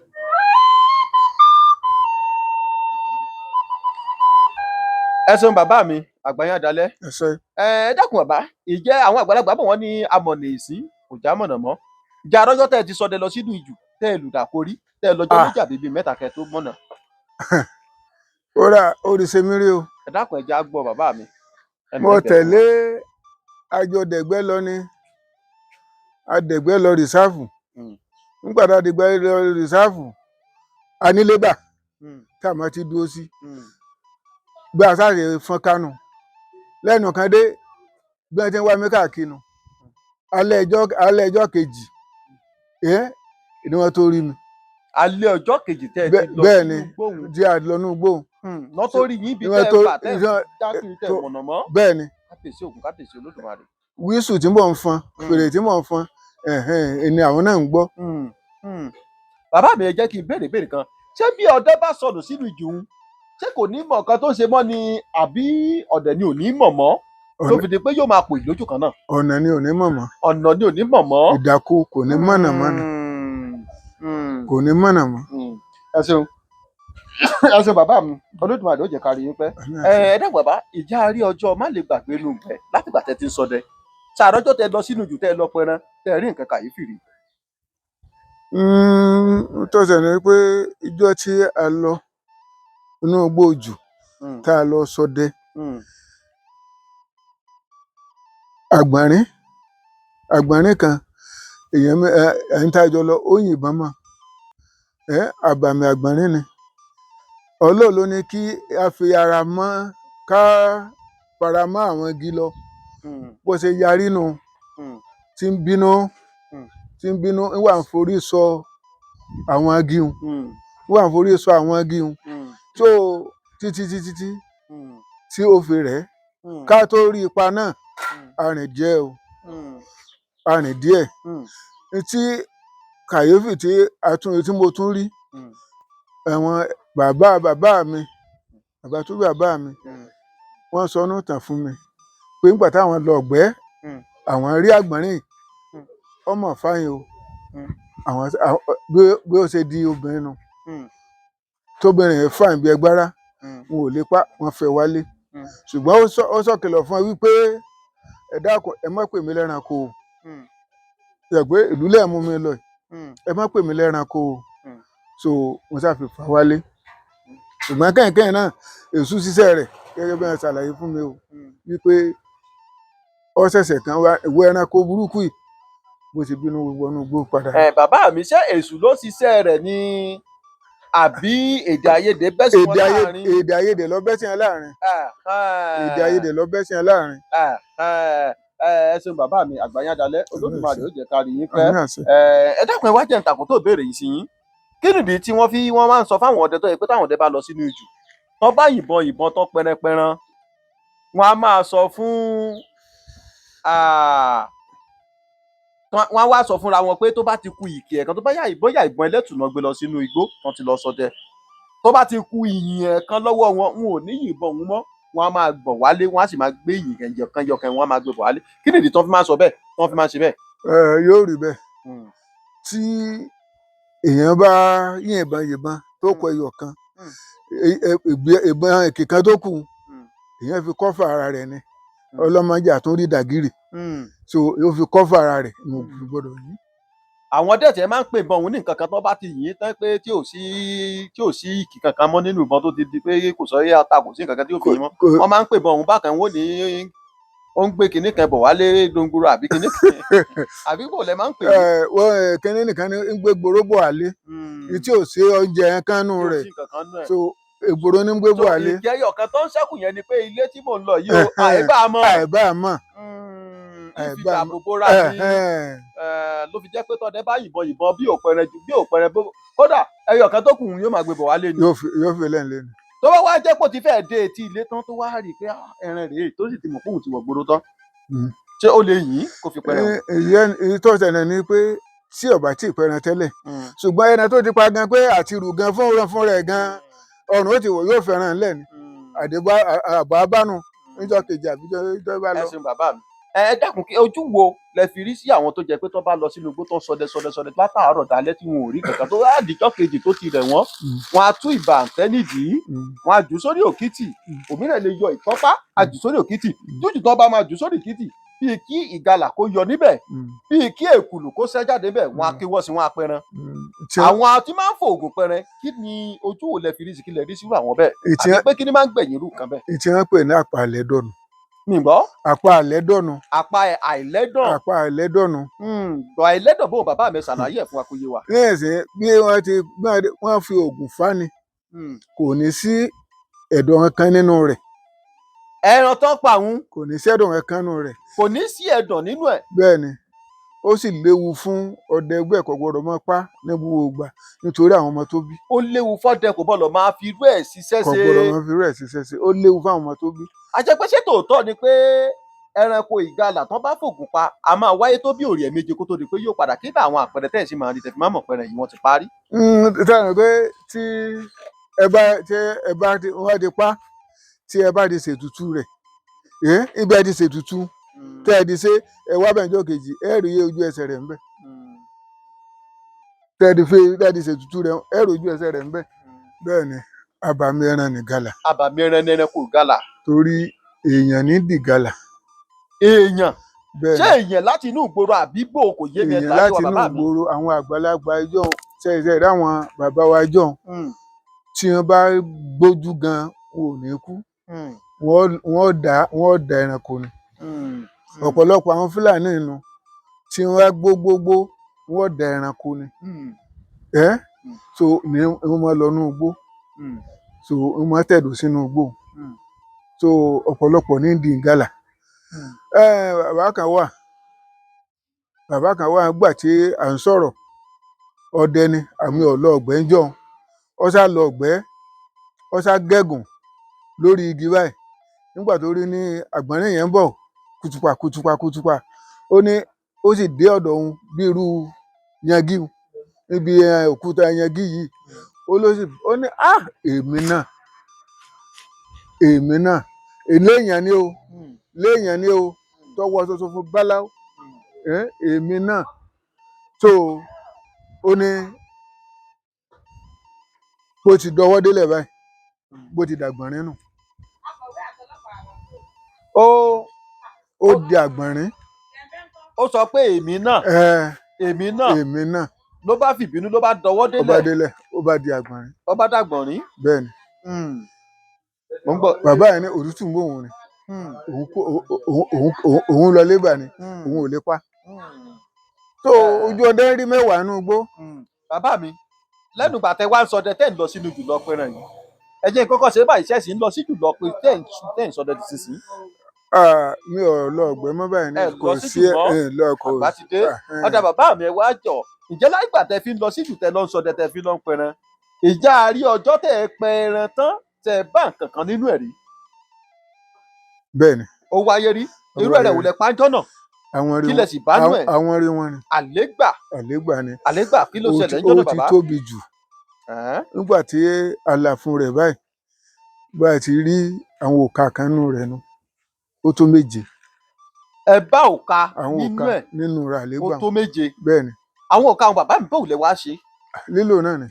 Ẹ ṣeun bàbá mi, àgbà yín á dalẹ̀. Àṣẹ. Ẹ dákun bàbá, ìjẹ́ àwọn àgbàlagbà bọ̀ wọ́n ní amọ̀nà ìsín kò já mọ̀nà mọ́. Ìjà arọ́jọ́ tẹ́ ẹ ti ṣọdẹ lọ sínú ìjù, tẹ́ ẹ lùdàkorí, tẹ́ ẹ lọ́jọ́ Ah. méjì àbí bíi mẹ́ta kẹ́ ẹ tó mọ̀nà? Ó rà ó rí semi rí o. Ẹ dákun, ẹ jẹ́ á gbọ́ bàbá mi. Ẹnu Mo ẹ bẹ̀ fún wa. tẹ̀lé àjọdẹ̀gbẹ́ lọ ni, adẹ̀gbẹ́ lọ rìsáàfù. Nígbà tá a dẹ̀gbẹ́ lọ rìsáàfù, a ní lébà tá a máa ti dúró sí. Bí a sáré fọn kánú lẹ́nu kan dé, bí wọ́n ti ń wá mi káàkiri nù. Alẹ́ ẹjọ́ kejì ẹ́ ni wọ́n tó rí mi. Alẹ́ ọjọ́ kejì tẹ́ ẹ ti lọ Bẹ́ẹ̀ ni. sínú gbóhùn. Tí a lọ nú gbóhùn. Lọ́ tó rí yín bí Ni tẹ́ wọ́n ẹ tó fà tẹ́ ẹ dákìrì tẹ́ ẹ mọ̀nà mọ́. Bẹ́ẹ̀ ni. Kábíyèsí Ògún, kábíyèsí Olódùmarè. Wíṣù tí mò ń fọn, fèrè tí mò ń fọn, ẹ̀hẹ́n, ni àwọn náà ń gbọ́. Bàbá mi, ẹ jẹ́ kí n béèrè béèrè kan. Ṣé bí ọdẹ bá sọnù sínú ìjùun, ṣé kò ní mọ̀ nǹkan tó ń ṣe mọ́ ni, àbí ọ̀dẹ̀ ni ò ní mọ̀ mọ́ tó fi di pé yóò máa pò lójú kan náà? Ọ̀nà ni ò ní mọ̀ mọ́. Ọ̀nà ni ò ní mọ̀ mọ́. Ìdáko kò ní mọ̀nà mọ́nà, kò ní mọ̀nà mọ́. Ẹ ṣeun, ẹ ṣeun bàbá mi, Olódùmarè ó jẹ́ ká rí yín pẹ́. Ẹ dàgbà bàbá, ìjà rí ọjọ́ má lè gbàgbé nù bẹ látìgbà tẹ́ ti ń ṣọdẹ. Sàrọ́jọ́ tẹ́ lọ sínú jù, tẹ́ lọ pẹran, tẹ́ rí nǹkan kàyéfì rí? Tó ṣẹlẹ̀ ni pé ijọ́ tí a lọ inú igbó jù, tá a lọ ṣọdẹ, àgbọ̀nrín kan, èèyàn ẹ ẹ̀ ń tá a jọ lọ, ó yìnbọn mọ́ ẹ. Àbàmì àgbọ̀nrín ni. Ọlọ́run ló ní kí a fi ara mọ́, ká fara mọ́ àwọn igi lọ. Bó ṣe yarí nu, tí ń bínú, tí ń bínú, ń wà ń forí sọ àwọn igi hun, ń wà ń forí sọ àwọn igi hun tó títí títí tí tí ó fi rẹ̀ ẹ́. Ká tó rí ipa náà, a rìn díẹ̀ o, a rìn díẹ̀. Tí kàyéfì tí a tún tí mo tún rí, àwọn bàbá bàbá mi, bàbá tó bàbá mi, wọ́n sọ ọ́nà tàn fún mi pé nígbà táwọn lọ ọ̀gbẹ́, àwọn rí àgbọ̀nrín yìí, ọmọ fáyín o. Àwọn bí ó ṣe di obìnrin nu, tóbìnrin yẹn fáyín bí ẹgbára, wọn ò lè pa, wọn fẹ́ wálé. Ṣùgbọ́n ó sọ̀kìlọ̀ fún ẹ wípé ẹ dákun, ẹ má pè mí lẹ́ranko o. Ṣe pé ìlú lẹ́ẹ̀ mú mi lọ yìí, ẹ má pè mí lẹ́ranko o. So mo ṣáà fi fà wálé. Ṣùgbọ́n kẹ́hìnkẹ́hìn náà, èṣù ṣiṣẹ́ rẹ̀ gẹ́gẹ́ bí wọ́n ṣàlàyé fún mi o, wípé ó ṣẹ̀ṣẹ̀ kan wá ìwọ ẹranko burúkú yìí, bó ṣe bínú wọnú igbó padà. Ẹ bàbá mi, ṣé èṣù ló ṣiṣẹ́ rẹ̀ ni, àbí èdè àìyedè bẹ́ sí wọn Èdè ayé láàrin? Èdè àìyedè ló bẹ́ sí wọn láàrin. Èdè àìyedè ló bẹ́ sí wọn láàrin. Ẹ ṣeun bàbá mi, àgbáyádalẹ, Olódùmarè ó jẹ́ ká rí yín pẹ́. Àmín àṣẹ. Ẹ dákun, ẹ wá jẹ́ ntàkùn tó béèrè yìí sí yín. Kí nìdí tí wọ́n fi wọ́n máa ń sọ fáwọn ọdẹ tó yẹ pé táwọn ọdẹ bá lọ sínú ijù, tán bá yìnbọn ìbọn tán pẹranpẹran, wọ́n á máa sọ fún wọ́n á wá sọ fúnra wọn pé tó bá ti ku ìkì ẹ̀kan, tó bá yà bóyá ìbọn ẹlẹ́tùnà gbé lọ sínú igbó tán ti lọ ṣọdẹ, tó bá ti ku ìyìn ẹ̀kan lọ́wọ́ wọn, wọn ò ní yìnbọn òun mọ́, wọn á máa bọ̀ wálé, wọn á sì máa gbé ìyìn ẹ̀yọ̀kan yọ̀kan, wọn á máa gbé bọ̀ wálé. Kí nìdí tán fi máa ń sọ bẹ́ẹ̀, tán fi máa ń ṣe bẹ́ẹ̀? Ẹ yóò rí bẹ́ẹ̀. Tí èèyàn bá yìnbọn yìnbọn tó kọ ẹyọ kan, ìbọn èkì kan tó kù, èèyàn fi kọ́fà ara rẹ̀ ni. Ọlọ́mọdé àtúnrí dàgírì, so yóò fi kọ́fà ara rẹ̀ ní òkú gbọ́dọ̀ yìí. Àwọn dẹ̀ tẹ́ máa ń pè ìbọn òun ní nǹkan kan tó bá ti yìn ín tán pé tí ò sí ìkì kankan mọ́ nínú ìbọn, tó ti di pé kò sọ yé ata, kò sí nǹkan kan tí ò fi yín mọ́, wọ́n máa ń pè ìbọn òun bákan, wọ́n ní ó ń gbé kinní kan bọ̀ wálé dongoro àbí kinní kan, àbí bò lẹ máa ń pè é? Ẹ wọ́n kínní nìkan ni ń gbé gbòrógbò àlé tí ò sí oúnjẹ kánú Tí ò rẹ̀. sí nǹkan kan nú ẹ̀. So ìgboro ní ń gbé So bọ̀ àlé. ìjẹyọ̀ kan tó ń ṣẹ́kù yẹn ni pé ilé tí mò ń lọ yìí o, àìbá mọ̀. Àìbá mọ̀. Ìfi Àìbá mọ̀. ìdáàbò bóra ní ló fi jẹ́ pé tọ́dẹ bá yìnbọn yìnbọn bí òpẹrẹ ju bí òpẹrẹ bó, kódà ẹyọ kan tó kù yóò máa gbé bọ̀ wálé ni. Yóò fi lẹ́nu lẹ́nu. Tó bá wá jẹ́ pé ó ti fẹ́ẹ̀ dé etí ilé tán, tó wá rí i pé ah, ẹran rèé, tó sì ti mọ̀ pé òun ti wọ̀ gbòòrò tán, ṣé ó lè yìn kó fi pẹrẹ wọn? Èyí tó ṣẹlẹ̀ ni pé tí ọba tí ì pẹran tẹ́lẹ̀, ṣùgbọ́n ẹran tó ti pa gan pé àti rù gan fún rẹ̀ gan, ọrùn ó ti wọ̀, yóò fẹ́ràn ńlẹ̀ ni. Àdébá àbọ̀ abánu níjọ́ kejì àbí jọ́ bá Ẹ lọ. ṣeun bàbá mi. Ẹ dákun, kí ojú wo lẹ fi rí sí àwọn tó jẹ pé tó bá lọ sínú igbó tó ń ṣọdẹ ṣọdẹ ṣọdẹ látàárọ̀ dalẹ́ tí wọn ò rí kankan, tó wá dìjọ́ kejì tó ti rẹ̀ wọ́n, wọn á tú ìbàǹtẹ́ nídìí, wọn á jù sórí òkìtì, òmíràn lè yọ ìtọ́pá, á jù sórí òkìtì, jújù tó bá máa jù sórí òkìtì, bíi kí ìgalà kó yọ níbẹ̀, bíi kí èkùlù kó ṣẹ́ jáde bẹ̀, wọn á kéwọ́ sí wọn á pẹran. Àwọn tí máa ń fòògùn pẹran, kí ni ojú wo lẹ fi rí sí, kí lẹ rí sírú àwọn bẹ́ẹ̀, àti pé kí ni máa ń gbẹ̀yìn irú nǹkan bẹ́ẹ̀? Ìtí wọn pè ní àpá àlẹ́ dọ̀nù. Mi gbọ́. Àpá àlẹ́ dọ̀nù. Àpá àìlẹ́dàn. Àpá àlẹ́ dọ̀nù. Gbọ̀ àìlẹ́dàn bò, bàbá mi ṣàlàyé ẹ̀ fún wa kó yé wa. Ní ẹ̀sìn bí wọ́n ti wọ́n fi oògùn fani, kò ní sí. ẹ̀dọ̀ kankan nínú rẹ̀. Ẹran tán pa òun. Kò ní sí ẹ̀dọ̀ kankan nínú rẹ̀. Kò ní sí ẹ̀dọ̀ nínú ẹ̀. Bẹ́ẹ̀ ni, ó sì léwu fún ọdẹ ẹgbẹ́, kò gbọ́dọ̀ máa pa ní gbogbo ìgbà nítorí àwọn ọmọ tó bí. Ó léwu fọ́dẹ, kò bọ́lọ̀ máa fi irú ẹ̀ ṣiṣẹ́ Kò ṣe. gbọ́dọ̀ máa fi irú ẹ̀ ṣiṣẹ́ ṣe, ó léwu fún àwọn ọmọ tó bí. Àjẹpẹ́ ṣé tòótọ́ ni pé ẹranko ìgalà tán bá fògùn pa, a máa wáyé tó bí òrì ẹ̀méje kó tó di pé yóò padà? Kí ní àwọn àpẹẹrẹ tẹ́ ẹ̀ sì máa rí tẹ̀ fi máa mọ̀ pẹ̀rẹ̀ yìí wọ́n ti parí? Táwọn pé tí ẹ bá ti wọ́n ti pa, tí ẹ bá ti ṣètùtù rẹ̀, ibẹ̀ ẹ ti ṣètùtù, tẹ́ ẹ ti ṣe, ẹ wá bẹ̀ níjọ́ kejì, ẹ rí ojú ẹsẹ̀ rẹ̀ ńbẹ̀. Tẹ́ ẹ ti ṣètùtù rẹ̀, ẹ rí ojú ẹsẹ̀ rẹ̀ ńbẹ̀. Bẹ́ẹ̀ ni, abàmì ẹran nìgalà. Abàmì ẹran ní ẹranko ìgalà. Torí èèyàn ní dìgalà. Èèyàn? Bẹ́ẹ̀ Ṣé ni. èèyàn láti inú ìgboro àbíbò? Kò yé mi. Èèyàn Ẹ̀ láti wa inú bàbá mi. ìgboro. Àwọn àgbàlagbà ijọ́ ṣẹ̀ṣẹ̀ rí, àwọn bàbá wa jọ, tí wọ́n bá gbójú gan, wọn ò ní kú. Wọ́n dá ẹranko ni. Ọ̀pọ̀lọpọ̀ àwọn Fúlàní inú tí wọ́n bá gbógbógbó, wọ́n dá ẹranko ni. Ẹ́ so ní wọ́n máa lọ inú igbó, so wọ́n máa tẹ̀dó sínú igbó. So ọ̀pọ̀lọpọ̀ ní di ìgalà. Bàbá kan wà nígbà tí à ń sọ̀rọ̀ ọdẹ ni, àmì ọ̀lọ́ ọ̀gbẹ́ ń jọ, ọ sá lọ ọ̀gbẹ́, ọ sá gẹ̀gùn lórí igi báyìí. Nígbà tó rí ní àgbọ̀nrín yẹn ń bọ̀ kùtùpà kùtùpà kùtùpà, ó ní ó sì dé ọ̀dọ̀ òun bí irú yangi níbi òkúta yangi yìí. Ó ló sì ó ní, "Ah, èmi náà, èmi náà, eléyàn ni o, léèyàn ni o tọwọ́ ṣoṣo fún báláwo, èmi náà." So ó ní bó ti dọwọ́ délẹ̀ báyìí, bó ti dàgbọ̀nrín nù. Ó Ó di àgbọ̀nrín. Ó sọ pé èmi náà, èmi náà. Èmi náà. Ló bá fìbínú, ló bá dọwọ́ Ó bá délẹ̀. délẹ̀, ó bá di àgbọ̀nrín. Ó bá dàgbọ̀nrín. Bẹ́ẹ̀ ni. Mo ń gbọ́. Bàbá yẹn ní òtútù ń bò òun ni, òun kó òun lọ lébà ni, òun ò lè pa. Tó ojú ọdẹ ń rí mẹ́wàá nínú igbó. Bàbá mi, lẹ́nu ìgbà tẹ wá ń sọdẹ, tẹ́ ń lọ sínú jùlọ pẹran yìí, ẹ jẹ́ n kọ́kọ́ ṣe báyìí, ṣẹ́ẹ̀sì ń lọ sí jùlọ pé tẹ́ ń sọdẹ ti sísìn? Ah, mi ò lọ ọgbẹ mọ́ báyìí ní Ẹ kò lọ sí sí jù mọ́. ẹ lọ kò. Àgbà ti dé. Ọ̀dà bàbá mi, ẹ wá jọ, ǹjẹ́ láìgbà tẹ fi ń lọ sí jù, tẹ lọ ń sọdẹ, tẹ fi lọ ń pẹran, ìjà rí ọjọ́ tẹ ẹ pẹran tán, tẹ ẹ bá nǹkan kan nínú ẹ̀ rí? Bẹ́ẹ̀ ni. Ó wáyé rí? Ó Irú ẹ̀rẹ̀ wáyé. wò lẹ pàjọ́ náà? Àwọn rí Kí wọn lẹ sì bá nú ẹ̀? Àwọn rí wọn ni. Àlégbà? Àlégbà ni. Àlégbà? Kí ló Ó ṣẹlẹ̀ ti níjọ́ ó náà, ti bàbá? tóbi jù. Ẹ̀hẹ́n. Nígbà tí àlàfo rẹ̀ báyìí bá a ti rí àwọn òkà kan nínú rẹ̀ nu, ó tó 7. Ẹ bá òka Àwọn nínú òkà ẹ̀? nínú rẹ̀. Ó Àlégbà. tó 7? Bẹ́ẹ̀ ni. Àwọn òka àwọn bàbá mi, bóun lẹ wá ṣe? Lílò náà ni.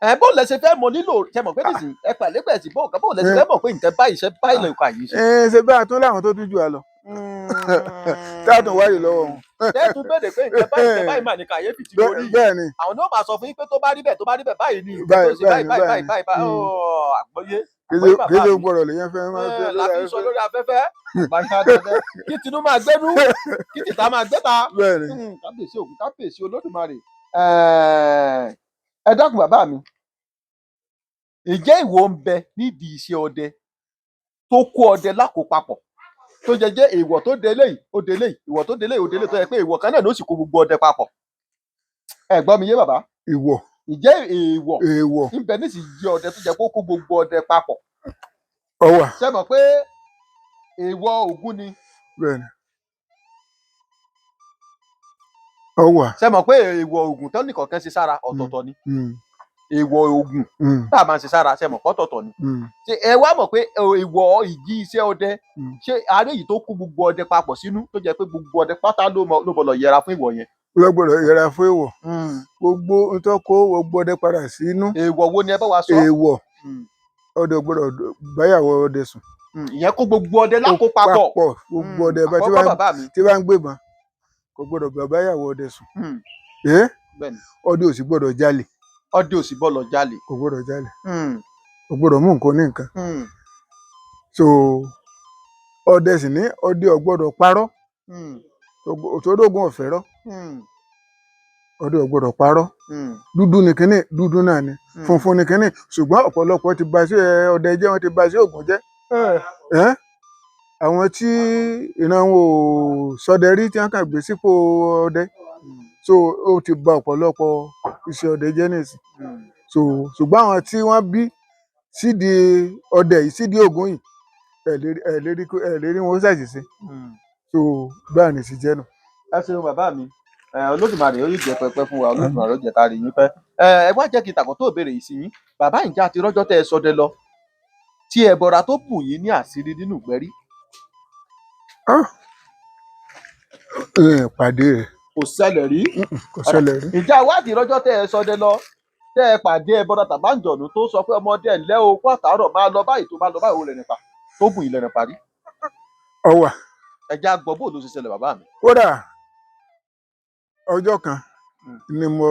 Ẹ bóun lẹ ṣe fẹ́ mọ lílò? Ṣe mọ̀ pé nísìnyí ẹ pàlẹ́ pẹ̀ sí bóun kan, bóun lẹ ṣe fẹ́ mọ̀ pé nǹkan báyìí ṣe báyìí lè kọ àyè ṣe? Ẹ ṣe bá a tún láwọn tó tún jù á lọ tá a tún wáyé lọ́wọ́ wọn. Tẹ́ẹ̀tún béèrè pé nǹkan báyìí, nǹkan báyìí mà ní kàyéfì tí mo rí yìí. Bẹ́ẹ̀ ni. Àwọn náà máa sọ fún yín pé tó bá rí bẹ́ẹ̀, tó bá rí bẹ́ẹ̀, báyìí ni nǹkan tó Báyìí ṣe báyìí báyìí báyìí báyìí báyìí báyìí. Ọ̀, àgbọ́yé àgbọ́yé bàbá Kí ló mi. gbọ́dọ̀ lèyàn fẹ́ máa fẹ́ Ẹ̀, la lórí fi ń sọ afẹ́fẹ́. lórí afẹ́fẹ́ àgbáyé afẹ́fẹ́, kí tinú máa gbẹ́nú, kí tìta máa gbẹ́ta. Bẹ́ẹ̀ ni. Kábíyèsí Ògún, kábíyèsí Olódùmarè. Ẹ dákun bàbá mi, ǹjẹ́ ìwọ ń bẹ nídìí iṣẹ́ ọdẹ tó kó ọdẹ lákòópapọ̀, tó jẹ jẹ́ èèwọ̀ tó de eléyìí, ó de eléyìí, ìwọ̀ tó de eléyìí, ó de eléyìí, tó yẹ pé èèwọ̀ kan náà ló sì kó gbogbo ọdẹ papọ̀? Ẹ gbọ́ mi yé, bàbá? Ìwọ̀? Ǹjẹ́ èèwọ̀ Èèwọ̀ ń bẹ nísìnyí ọdẹ tó jẹ kó kó gbogbo ọdẹ papọ̀? Ọwà. Ṣé mọ̀ pé èèwọ̀ Ògún ni? Bẹ́ẹ̀ ni, ọwà. Ṣé mọ̀ pé èèwọ̀ Ògún tó nìkọ̀ọ̀kan ṣe sára ọ̀tọ̀ọ̀tọ̀ ni? Èèwọ̀ Ògún tá a máa ń ṣe sára, ṣé mọ̀ pọ́tọ̀ọ̀tọ̀ ni? Ṣé ẹ wá mọ̀ pé èèwọ̀ ìdí iṣẹ́ ọdẹ, ṣé àárẹ̀ yìí tó kó gbogbo ọdẹ papọ̀ sínú, tó jẹ́ pé gbogbo ọdẹ pátá ló mọ ló bọ̀lọ̀ yẹra fún ìwọ̀ yẹn? Lọ́gbọ́dọ̀ yẹra fún èèwọ̀, gbogbo ohun tó kó gbogbo ọdẹ padà sínú. Èèwọ̀ wo ni, ẹ bá wa sọ? Èèwọ̀ ọdẹ gbọ́dọ̀ báyàwó ọdẹ sùn. Ìyẹn kó gbogbo ọdẹ lákó papọ̀. Papọ̀, gbogbo ọdẹ bá tí Àkọ́kọ́ bá bàbá mi. tí bá ń gbébọn, kò gbọ́dọ̀ bá báyàwó ọdẹ sùn. Ẹ Bẹ́ẹ̀ni. ọdẹ ò sì gbọ́dọ̀ jalè. Ọdẹ ò sì bọ́lọ̀ jalè. Kò gbọ́dọ̀ jalè, kò gbọ́dọ̀ mú nǹkan ní nǹkan. So ọdẹ sì ní ọdẹ ò gbọ́dọ̀ parọ́, torógun ọ̀fẹ́ rọ́. Ọdẹ ò gbọ́dọ̀ parọ́. Dúdú ni kínní, dúdú náà ni. Funfun ni kínní, ṣùgbọ́n ọ̀pọ̀lọpọ̀ ti ba sí ọdẹ jẹ́, wọ́n ti ba sí Ògún jẹ́. Ẹ́n? Àwọn tí ìran wọn ò ṣọdẹ rí tí wọ́n kàn gbé sípò ọdẹ, so ó ti ba ọ̀pọ̀lọpọ̀ iṣẹ́ ọdẹ jẹ́ nísìn. So ṣùgbọ́n àwọn tí wọ́n bí sídìí ọdẹ yìí, sídìí Ògún yìí, ẹ lè rí wọn ó ṣàṣìṣe. So báà ní ti jẹ́ nù. Ẹ ṣeun bàbá mi. Olódùmarè ó yìí jẹ pẹpẹ fún wa, Olódùmarè ó jẹ ká rí yín pẹ́. Ẹ wá jẹ́ kí n tàkọ́ tó béèrè yìí sí yín bàbá. Ǹjẹ́ àti rọ́jọ́ tẹ́ ẹ ṣọdẹ lọ tí ẹbọra tó bù yín ní àṣírí nínú ìgbẹ́ rí? Ẹ pàdé rẹ̀. Kò ṣẹlẹ̀ rí? Kò ṣẹlẹ̀ rí. Ǹjẹ́ àwádìí rọ́jọ́ tẹ́ ẹ ṣọdẹ lọ tẹ́ ẹ pàdé ẹbọra tàbáǹjọ̀nù tó sọ pé ọmọdé ẹ̀ ńlẹ́ o, kó àtàárọ̀, máa lọ báyìí, tó bá lọ báyìí, ó rẹ̀ nípa tó bù yín lẹ́nu parí? Ọwà. Ẹ já gbọ́ bó ló ṣe ṣẹlẹ̀, bàbá mi. Kódà ọjọ́ kan ni mo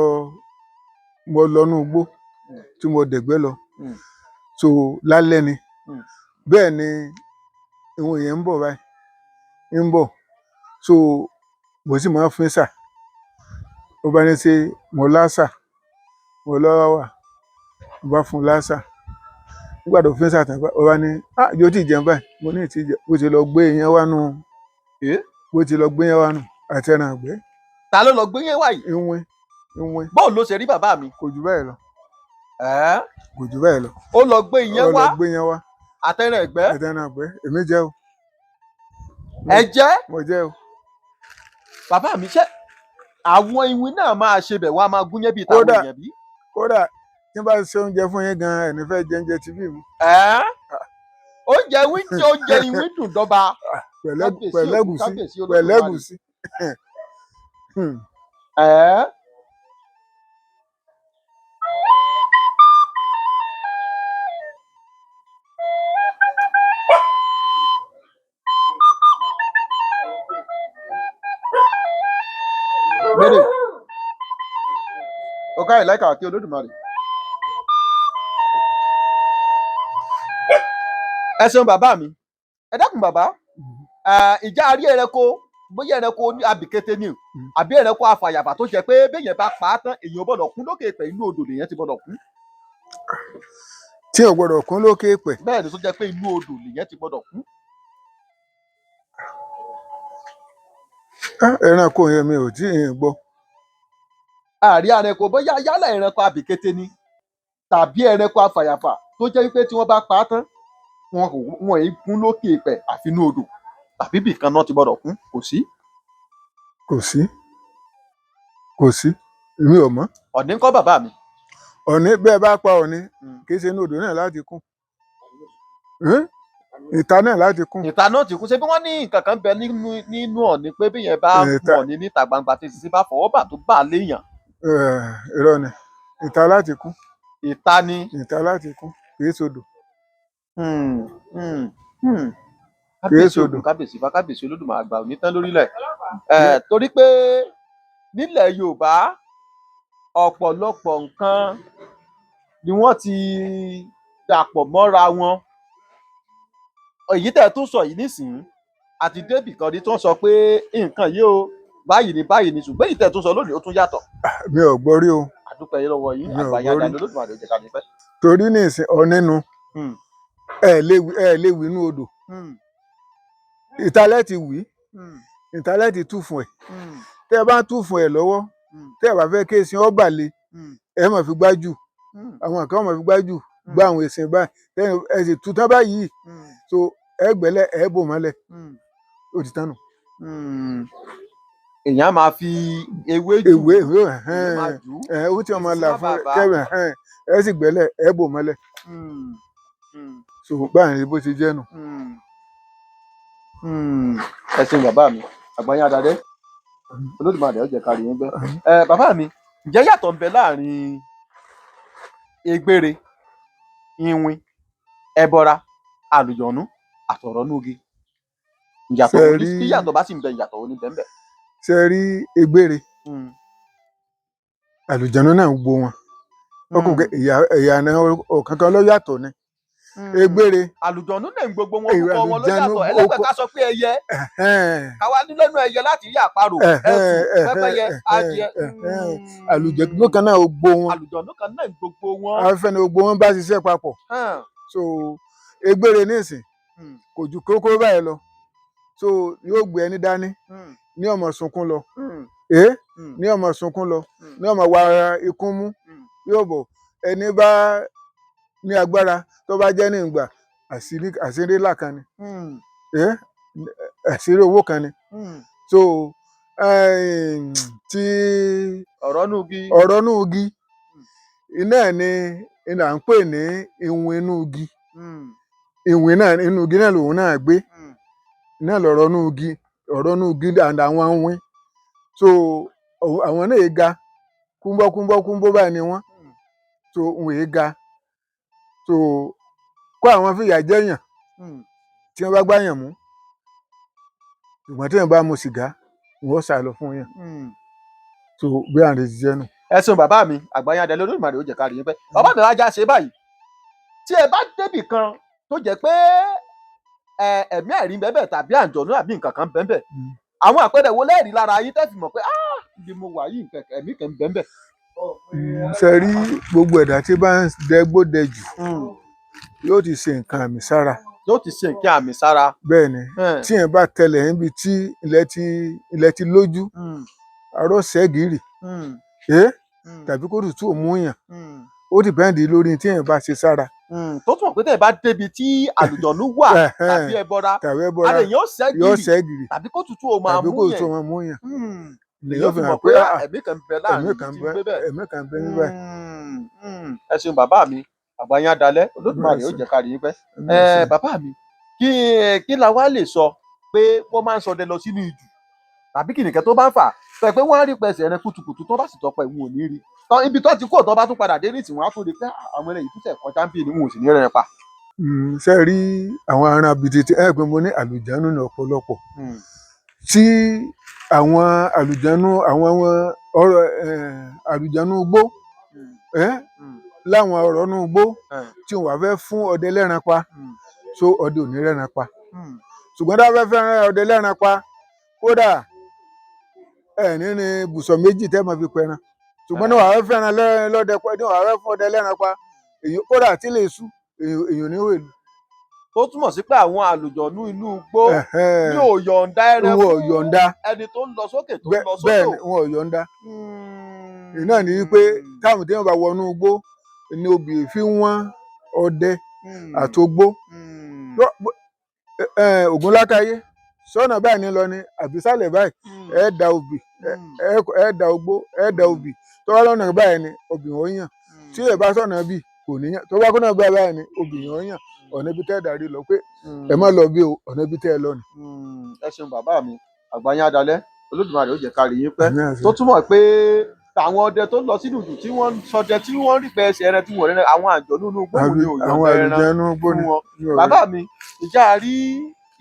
lọ nú igbó tí mo dẹ̀gbẹ́ lọ. So lálẹ́ ni. Bẹ́ẹ̀ ni ìwọ̀n yẹn ń bọ̀ báyìí, ń bọ̀. So mo sì máa ń fín sà. Ó bá ní ṣe mo lásà, mo lọ́wọ́ wà, mo bá fún un lásà. Nígbà tó fín sà tán, ó bá ní, "Ah, yóò tí ì jẹun báyìí." Mo ní ìtì jẹ. Bó ti lọ gbé iyán wá nù. Eh? Bó ti lọ gbé iyán wá nù àti ẹran àgbẹ̀. Ta ló lọ gbé yẹn wá yìí? Ìwìn ìwìn. Bóun ló ṣe rí, bàbá mi? Kò jù bẹ́ẹ̀ lọ. Ẹ́? Kò jù bẹ́ẹ̀ lọ. Ó lọ gbé iyán Ó lọ wá gbé iyán wá àtẹrẹ ẹ̀gbẹ́. Àti ẹran àgbẹ̀. Èmi jẹ́ o. Ẹ jẹ́? Mo jẹ́ o. Bàbá mi, ṣé àwọn iwin náà máa ṣe bẹ̀ wọ́n á máa gúnyán bíi tàwọn Kódà. èèyàn bí? Kódà tí n bá ṣe oúnjẹ fún yín gan, ẹni fẹ́ jẹ oúnjẹ tí bí mi. Ẹ́? Oúnjẹ iwin tí oúnjẹ iwin dùn dọ́ba. Kábíyèsí. Pẹ̀lẹ́gùsí. Kábíyèsí Olódùmarè. Pẹ̀lẹ́gùsí. Ẹ́? Mẹ́rẹ̀ ọ̀gá ìláìka àti Olódùmarè. Ẹ ṣeun bàbá mi. Ẹ dákun bàbá. Ìjà àrí ẹranko, bóyá ẹranko ní abìkété ni o, àbí ẹranko afàyàfà tó jẹ pé béèyàn bá pa á tán, èèyàn gbọ́dọ̀ kú lókè pẹ̀, inú odò lèèyàn ti gbọ́dọ̀ kú? Tí ò gbọ́dọ̀ kún lókè pẹ̀? Bẹ́ẹ̀ ni, tó jẹ pé inú odò lèèyàn ti gbọ́dọ̀ kú. Ah, ẹranko yẹn mi ò tí ì gbọ́. Àrí ẹranko, bóyá yálà ẹranko abìkété ni tàbí ẹranko afàyàfà tó jẹ́ wípé tí wọ́n bá pa á tán, wọn kò wọn èyí kú lókè pẹ̀ àfi inú odò tàbí ibìkan náà ti gbọ́dọ̀ kú, kò sí? Kò sí, kò sí, èmi ò mọ̀. Ọ̀ní ńkọ́, bàbá mi? Ọ̀ní, bẹ́ẹ̀ bá pa ọ̀ní, kì í ṣe inú odò náà láti kún. Ẹ́n? Ìta náà láti kún. Ìta náà ti kú. Ṣé bí wọ́n ní nǹkan kan bẹ nínú ọ̀ní pé bí yẹn bá Ìta. mú ọ̀ní níta gbangba tí sisi bá fọwọ́ bà tó bà á léèyàn? Eh, irọ́ ni. Ìta láti kún. Ìta ni. Ìta láti kún, kì í sodò. Kábíyèsí sodò. Ògún, kábíyèsí Ifá, kábíyèsí Olódùmarè, àgbà òní tán lórílẹ̀. Torí pé nílẹ̀ Yorùbá, ọ̀pọ̀lọpọ̀ nǹkan ni wọ́n ti dàpọ̀ mọ́ra wọn. Èyí tẹ́ ẹ tún sọ yìí nísìnyí, àti débì kan rí tó ń sọ pé nǹkan yìí o, báyìí ni, báyìí ni, ṣùgbọ́n èyí tẹ́ ẹ tún sọ lónìí, ó tún yàtọ̀. Mi ò gbọ́ rí o. Àdúpẹ́ yín lọ́wọ́ yín. Mi ò Àgbàyà gbọ́ rí. dàdé, Olódùmarè ó jẹ́ ká ní pẹ́. Torí ní ìsìn ọ̀nẹ́nu, ẹ lè wí inú odò. Ìta lẹ́ ti wí, ìta lẹ́ ti tú fún ẹ̀. Tẹ́ ẹ bá ń tú fún ẹ̀ lọ́wọ́, tẹ́ ẹ bá fẹ́ kí esin ọ bà le, ẹ máa fi gbájú. Àwọn kan máa fi gbájú gbá àwọn esin báyìí. Tẹ́ ẹ sì tú tán báyìí, so ẹ gbẹ́lẹ̀, ẹ bò mọ́lẹ̀, ó ti tán nù. Èèyàn á máa fi ewé jù. Ewé ewé. Èèyàn máa jù ú. Ẹ ó tí wọn máa là Eṣinṣin fún á bàbá. kẹrin, ẹ sì gbẹ́lẹ̀, ẹ bò mọ́lẹ̀. So báyìí bó ti jẹ́ nù. Ẹ ṣeun bàbá mi. Àgbáyé adadẹ, Olódùmarè ó jẹ́ ká rí yín gbẹ́. Ẹ bàbá mi, ǹjẹ́ yàtọ̀ ń bẹ láàrin egbére, iwin, ẹbọra, àlùjọ̀nú àtọ̀rọ̀núgi? Ìyàtọ̀ wo ní Ṣé bí yàtọ̀ bá sì ń bẹ, ìyàtọ̀ wo ní bẹ́ẹ̀ bẹ́ẹ̀? Ṣe rí egbére, àlùjànnú náà ń gbo wọn. Ọkùnrin ẹ̀yà ẹ̀yà náà ọ̀kankan ló yàtọ̀ ni. Egbére. Àlùjọ̀nú náà ń gbogbo wọn, Èrò orúkọ wọn ló àlùjànnú yàtọ̀. Ẹlẹ́gbẹ́ orúkọ- ká sọ pé ẹyẹ, Ẹ̀hẹ́n, káwa ní lẹ́nu ẹyẹ láti rí àparò, ẹ̀hẹ́n, ẹtù, pẹ́pẹ́yẹ, ẹ̀hẹ́n, adìẹ. ẹ̀hẹ́n. Àlùjànnú kan náà gbogbo wọn. Àlùjọ̀nú kan náà ń gbogbo wọn. Afẹ́fẹ́ ni gbogbo wọn bá ṣiṣẹ́ papọ̀. So egbére nísìn kò ju kókó báyìí lọ, so yóò gbé ẹni dání ní ọmọ sunkún lọ, ní ọmọ sunkún lọ, ní ọmọ wa ikún mú. Yóò bọ̀ ẹni bá ní agbára tó bá jẹ́ ní ìgbà àṣírí, àṣírí ńlá kan ni, àṣírí owó kan ni. So tí ọ̀rọ̀ nù bí ọ̀rọ̀ inú igi iná ẹ̀ ni là ń pè ní ìwìn inú igi. Ìwìn náà inú igi náà lòun náà gbé náà lọ̀rọ̀ inú igi, ọ̀rọ̀ inú igi and àwọn awin. So àwọn náà yé ga kúńbọ́ kúńbọ́ kúńbọ́ báyìí ni wọ́n. So wọn yé ga, so kó àwọn fìyà jẹyàn tí wọ́n bá gbáyàn mú, ṣùgbọ́n tí wọ́n bá mu sìgá, wọ́n sá lọ fún yàn. So bí àrùn ti jẹ́ nù. Ẹ ṣeun bàbá mi, àgbáyé adé Olódùmarè ó jẹ́ ká rí yín pẹ́. Bàbá mi, wá já ṣe báyìí, tí ẹ bá débì kan tó jẹ́ pé ẹ̀mí àìrí bẹ́ẹ̀ tàbí àǹjọ̀nú àbí nǹkan kan bẹ́ẹ̀, àwọn àpẹẹrẹ wo lẹ́ẹ̀rí lára yín tẹ́ fi mọ̀ pé ah, ibi mo wà yìí, nǹkan ẹ̀mí kan bẹ́ẹ̀? Ṣe rí gbogbo ẹ̀dá tí bá ń dẹgbó dẹjù yóò ti ṣe nǹkan àmì sára. Yóò ti ṣe nǹkan àmì sára. Bẹ́ẹ̀ ni. Tí yẹn bá tẹlẹ̀ níbi tí ilẹ̀ ti lójú, arọ́ ṣẹ́gìrì tàbí kó tutù mú yàn, ó depend lórí tí yẹn bá ṣe sára. Tó túmọ̀ pé tẹ́ ẹ bá débi tí àlùjọ̀nú wà tàbí ẹbọra, tàbí ẹbọra, ara èèyàn ó yóò ṣẹ́gìrì ṣẹ́gìrì tàbí kó tutù ó máa tàbí mú kó tutù yẹn. máa mú yàn. Lèyàn fi mọ̀ pé ah, ẹ̀mí kan ń bẹ ẹ̀mí láàrin kan tí ń bẹ gbé bẹ́ẹ̀. Ẹ̀mí kan bẹ níbẹ̀. Ẹ ṣeun bàbá mi, àgbáyé adalẹ Olódùmarè ó jẹ́ ká rí yín pẹ́. Ẹ̀mí ọ̀sẹ̀. Bàbá mi, kí la wá lè sọ pé wọ́n máa ń ṣọdẹ lọ sínú ijù tàbí kí nìkan tó bá ń fà sọ pé wọ́n á rí pẹ̀sẹ̀ ẹran kùtùkùtù, tó bá sì tọpẹ ìwọ̀n ò ní rí tán, ibi tó ti kó tó bá tún padà dé nísìnyí, wọ́n á tún rí pé àwọn eléyìí tún tẹ̀ kọjá ń bì ní wọn ò sì ní rẹ̀ pa. Ṣe rí àwọn aràn abìtì tí ẹ pé mo ní àlùjánu ní ọ̀pọ̀lọpọ̀, tí àwọn àlùjánu, àwọn ọ̀rọ̀ àlùjánu gbó láwọn ọ̀rọ̀ nú gbó tí wọ́n fẹ́ fún ọdẹ lẹ́ran pa, so ọdẹ ò ní rẹ́ran pa. Ṣùgbọ́n tá a fẹ́ fẹ́ràn ọdẹ lẹ́ran pa, kódà ẹ ní ní bùsọ̀ méjì tẹ́ máa fi pẹran. Ṣùgbọ́n ní wàá fẹ́ fẹ́ràn lọ́dẹ pa, ní wàá fẹ́ fún ọdẹ lẹ́ran pa, èyí kódà tí lè sú èyàn ní wèlú. Tó túmọ̀ sí pé àwọn àlùjọ̀nú inú igbó ní ò yọ̀ǹda ẹran Wọn ò fún yọ̀ǹda. ẹni tó ń lọ sókè tó ń lọ Bẹ́ẹ̀ sódò. ni, wọn ò yọ̀ǹda. Iná ní wípé táwọn tí wọn bá wọnú igbó ni obì fi wọ́n ọdẹ àtogbó. Ògúnlákáyé sọ́nà báyìí ní lọ ni àbísàlẹ̀ báyìí, ẹ da obì, ẹ da ogbó, ẹ da obì. Tó bá lọ́nà báyìí ni obì wọn yàn, tí ẹ bá sọ̀nà bí kò ní yàn, tó bá kọ́nà báyìí báyìí ni obì wọn yàn. Ọ̀nà ibi tẹ́ ẹ darí lọ pé ẹ má lọ bí o, ọ̀nà ibi tẹ́ ẹ lọ ni. Ẹ ṣeun bàbá mi, àgbáyé adalẹ Olódùmarè ó jẹ́ ká rí yín pẹ́. Àmín àṣẹ. Tó túmọ̀ pé àwọn ọdẹ tó lọ sínú ìlú tí wọ́n ń ṣọdẹ tí wọ́n rí pé ẹsẹ̀ ẹran tí wọ́n rẹ, àwọn àjọ̀nú inú gbóhùn ni ò Àwọn yọ̀ǹda ẹran àlùjànnú gbó fún ni wọn. ní ọ̀rẹ́. Bàbá mi, ìjà rí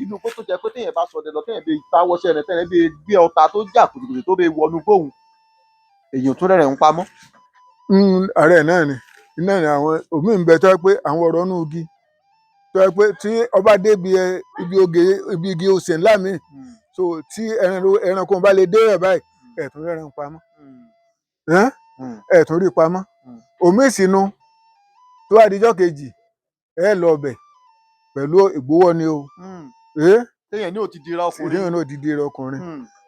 inú igbó tó jẹ́ pé téèyàn bá ṣọdẹ lọ, téèyàn bẹ táwọṣẹ rẹ, téèyàn bẹ gbé ọta tó jà kùtùkùtù tó bẹ wọnú gbóhùn, èèyàn tó rẹrẹ ń pamọ́. Ààrẹ náà ni iná ni àwọn òmíì ń bẹ tó jẹ́ pé àwọn ọ̀rọ̀ inú igi tó jẹ́ pé tí ọba débi ibi oge ibi igi osè ńlá mi, so tí ẹranko bá lè dé ẹ̀ báyìí, ẹ̀tún rẹ̀ ń pamọ́, ẹ̀tún rí pamọ́. Òmíì sínú tó wá dijọ́ kejì, ẹ lọ ọbẹ̀ pẹ̀lú ìgbówó ni o. Téèyàn ní ò ti dira ọkùnrin. Ìdíyàn náà dìde ọkùnrin,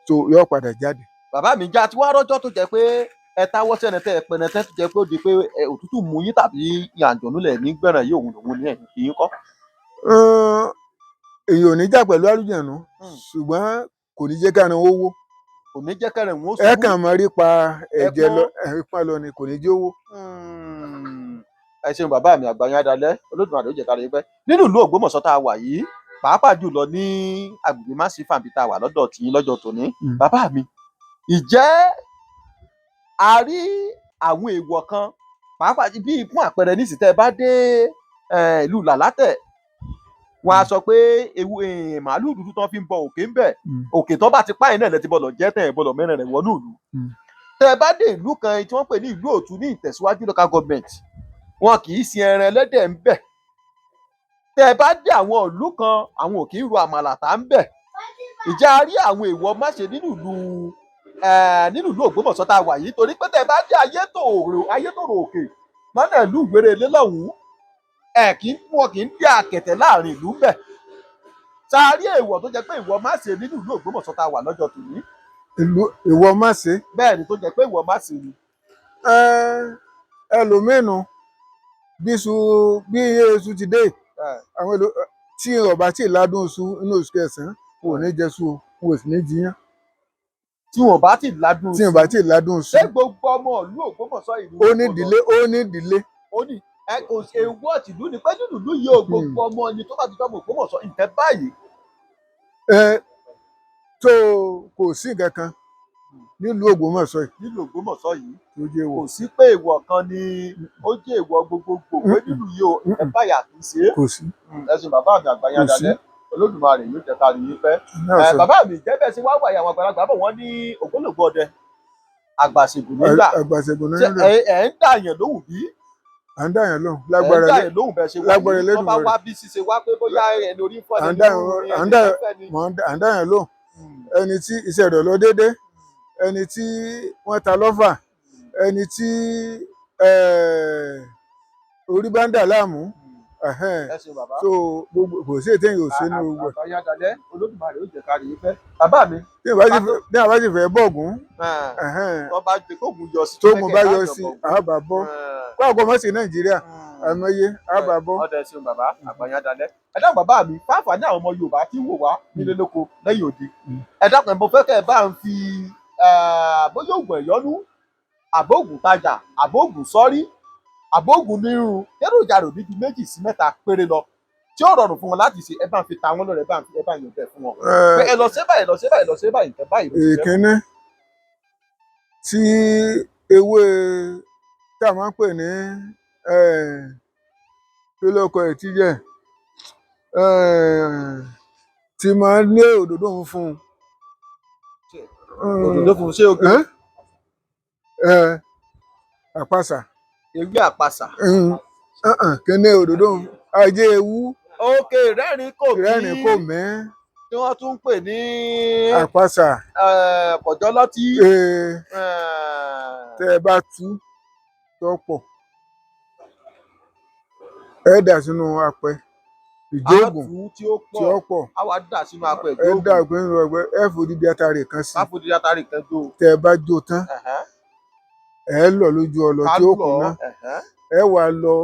so yóò padà jáde. Bàbá mi, já tí wàá rọjò tó jẹ́ pé ẹ táwọ́ sẹ́ni tẹ́ ẹ pẹnẹ tẹ́ tó jẹ́ pé ó di pé òtútù mú yín tàbí àǹjọ̀nú lẹ̀ ní gbẹ̀ràn yìí, òun lòun ní ẹ̀yìn kì í kọ́. Èyàn ò ní jà pẹ̀lú àlùjànnú, ṣùgbọ́n kò ní jẹ́ káàrin owó. Kò ní jẹ́ kẹrẹ̀ wọn ó Ẹ ṣubú. kàn máa rí pa ẹ̀jẹ̀ Ẹ̀pọ́n. lọ, ẹ̀pọ́n lọ ni, kò ní jẹ́ owó. Ẹ ṣeun bàbá mi, àgbáyé adalẹ Olódùmarè ó jẹ́ ká rí pẹ́. Nínú ìlú Ògbómọ̀ṣọ́ tá a wà yìí, pàápàá jùlọ ní agbègbè Másífàǹbí tá a wà lọ́dọ̀ tìyín lọ́jọ́ tòní, bàbá mi, ìjẹ́ a rí àwọn èèwọ̀ kan, pàápàá bí fún àpẹẹrẹ nísìsiyìí tẹ́ ẹ bá dé ìlú Làlátẹ̀, wọn á sọ pé ewu màálù dúdú tán fi ń bọ òkè ń bẹ, òkè tán bá ti páyìn náà lẹ ti bọlọ jẹ tẹ ẹ bọlọ mẹ́rin rẹ̀ wọnú ìlú. Tẹ́ ẹ bá dé ìlú kan tí wọ́n pè ní ìlú Òtún ní Ìtẹ̀síwájú local government, wọn kì í sin ẹran ẹlẹ́dẹ̀ ń bẹ̀. Tẹ́ ẹ bá dé àwọn ìlú kan, àwọn ò kì í ro àmàlà tá ń bẹ̀. Ìjà rí àwọn èèwọ̀ má ṣe nínú ìlú nínú ìlú Ògbómọ̀ṣọ́ tá a wà yìí, torí pé tẹ́ ẹ bá dé Ayétòrò òkè lọ́nà ìlú Ìgbérelé lọ́hùn-ún, ẹ̀ kì í wọn kì í dé àkẹ̀tẹ̀ láàrin ìlú ń bẹ̀. Tá a rí èèwọ̀ tó jẹ́ pé ìwọ má ṣe nínú ìlú Ògbómọ̀ṣọ́ tá a wà lọ́jọ́ tòní? Ìlú ìwọ má ṣe. Bẹ́ẹ̀ ni, tó jẹ́ pé ìwọ má ṣe ni. Ẹlòmínú bí iṣu bí iye iṣu ti dé, àwọn èlò tí ọba tí ìládùn iṣu inú oṣù kẹsànán wọn ò ní jẹ iṣu o, wọn ò sì ní jiyán. Tí wọn bá ti ládùn Tí ọba tí ìládùn iṣu. Ṣé gbogbo ọmọ ìlú Ògbómọ̀ṣọ́ ìlú Ó ní ìdílé, ó ní ìdílé. Ó ní ẹ kò ṣe ewọ́ tìlú ni pé nínú ìlú yìí o, gbogbo ọmọ ni tó bá ti jọmọ Ògbómọ̀ṣọ́ nǹkan báyìí. Ẹ tó kò sí nǹkan kan nílùú Ògbómọ̀ṣọ́ yìí Nílùú Ògbómọ̀ṣọ́ yìí tó jẹ́ kò wọ̀. Sí pé èèwọ̀ kan ni ó jẹ́ èèwọ̀ gbogbogbò pé nínú yìí o, nǹkan báyìí àti ṣe é. Kò sí. Ẹ ṣeun bàbá mi, àgbáyé Kò sí. adalẹ, Olódùmarè yóò jẹ́ ká rí yín pẹ́. Náà sọ. Bàbá mi, jẹ́ bẹ́ẹ̀ ṣe wá wà yìí, àwọn àgbàlagbà bọ̀ wọ́n ní ògbólógbò ọdẹ àgbàṣègùn nígbà. Àgbàṣègùn Ṣé nígbà. ẹ ń dàyàn lóhùn bí? À ń dàyàn lóhùn Ẹ ń lágbára dàyàn lóhùn bẹ́ẹ̀ ṣe wà lágbára yìí, wọ́n bá Elédùmarè. wá bí ṣíṣe wá pé bóyá ẹni orí ń fọ́ À ń ẹni dàyàn ní à ń ẹni dàyàn fẹ́ ni. Mọ̀ à ń dàyàn lóhùn. Ẹni tí iṣẹ́ rẹ̀ lọ déédé, ẹni tí wọ́n ta lọ́fà, ẹni tí orí bá ń dà láàmú. Ẹhẹ́n. Ẹ ṣeun bàbá. So gbogbo kò sí ètò èyàn ò sí nínú gbogbo ẹ̀. Àgbáyé adalẹ, Olódùmarè ó jẹ́ ká rí yín pẹ́. Bàbá mi. Tí èèyàn bá sì fẹ́ bọ̀gún, ẹhẹ́n, Tó bá jẹ kóògùn yọ sí. tóògùn bá yọ sí, àbá bọ́. Kó àgọ́ mọ́ sí Nàìjíríà, àìmọye àbá bọ́. Ọdẹ ṣeun bàbá, àgbáyé adalẹ. Ẹ dákun bàbá mi, fáfàní àwọn ọmọ Yorùbá tí ń wò wá nílé lóko lẹ́yìn odi. Ẹ dákun, mo fẹ́ kẹ́ ẹ bá ń fi bóyá oògùn ẹ̀yọ́nú, àbóògùn tajà, àbóògùn sọ́rí, àbóògùn nírun, èròjà rò ní ju 2 sí 3 péré lọ tí ó rọrùn fún wọn láti ṣe, ẹ bá ń fi ta wọn lọ́rẹ, ẹ bá ń fi ẹ bá ń yọ̀ǹda ẹ̀ fún wọn. Pé ẹ lọ ṣe báyìí, lọ ṣe báyìí, lọ ṣe báyìí, nǹkan báyìí ló ṣiṣẹ́. Ìkíní tí ewé tá a máa ń pè ní kí ló kọ ẹ̀ tí jẹ́ tí máa ń ní òdòdó funfun. Òdòdó funfun ṣé o gbé? Àpasà. Ewé àpasà. Kíní òdòdó ajé ewu. Òkè rẹ́rìn kò mí. Rẹ́rìn kò mí. Tí wọ́n tún ń pè ní. Àpasà. Kọ̀jọ́lọ́tí. Tẹ́ ẹ bá tú tó pọ̀, ẹ dà sínú apẹ ìjóògùn. Á tú tí ó Tí ó pọ̀. pọ̀. Á wá dà sínú apẹ Ẹ ìjóògùn. dà sínú apẹ, ẹ fòdìdí atare kan sí. Á fòdìdí atare kan jó. Tẹ́ ẹ bá jó tán, ẹ lọ lójú ọlọ tí ó kúnná, ẹ wá lọ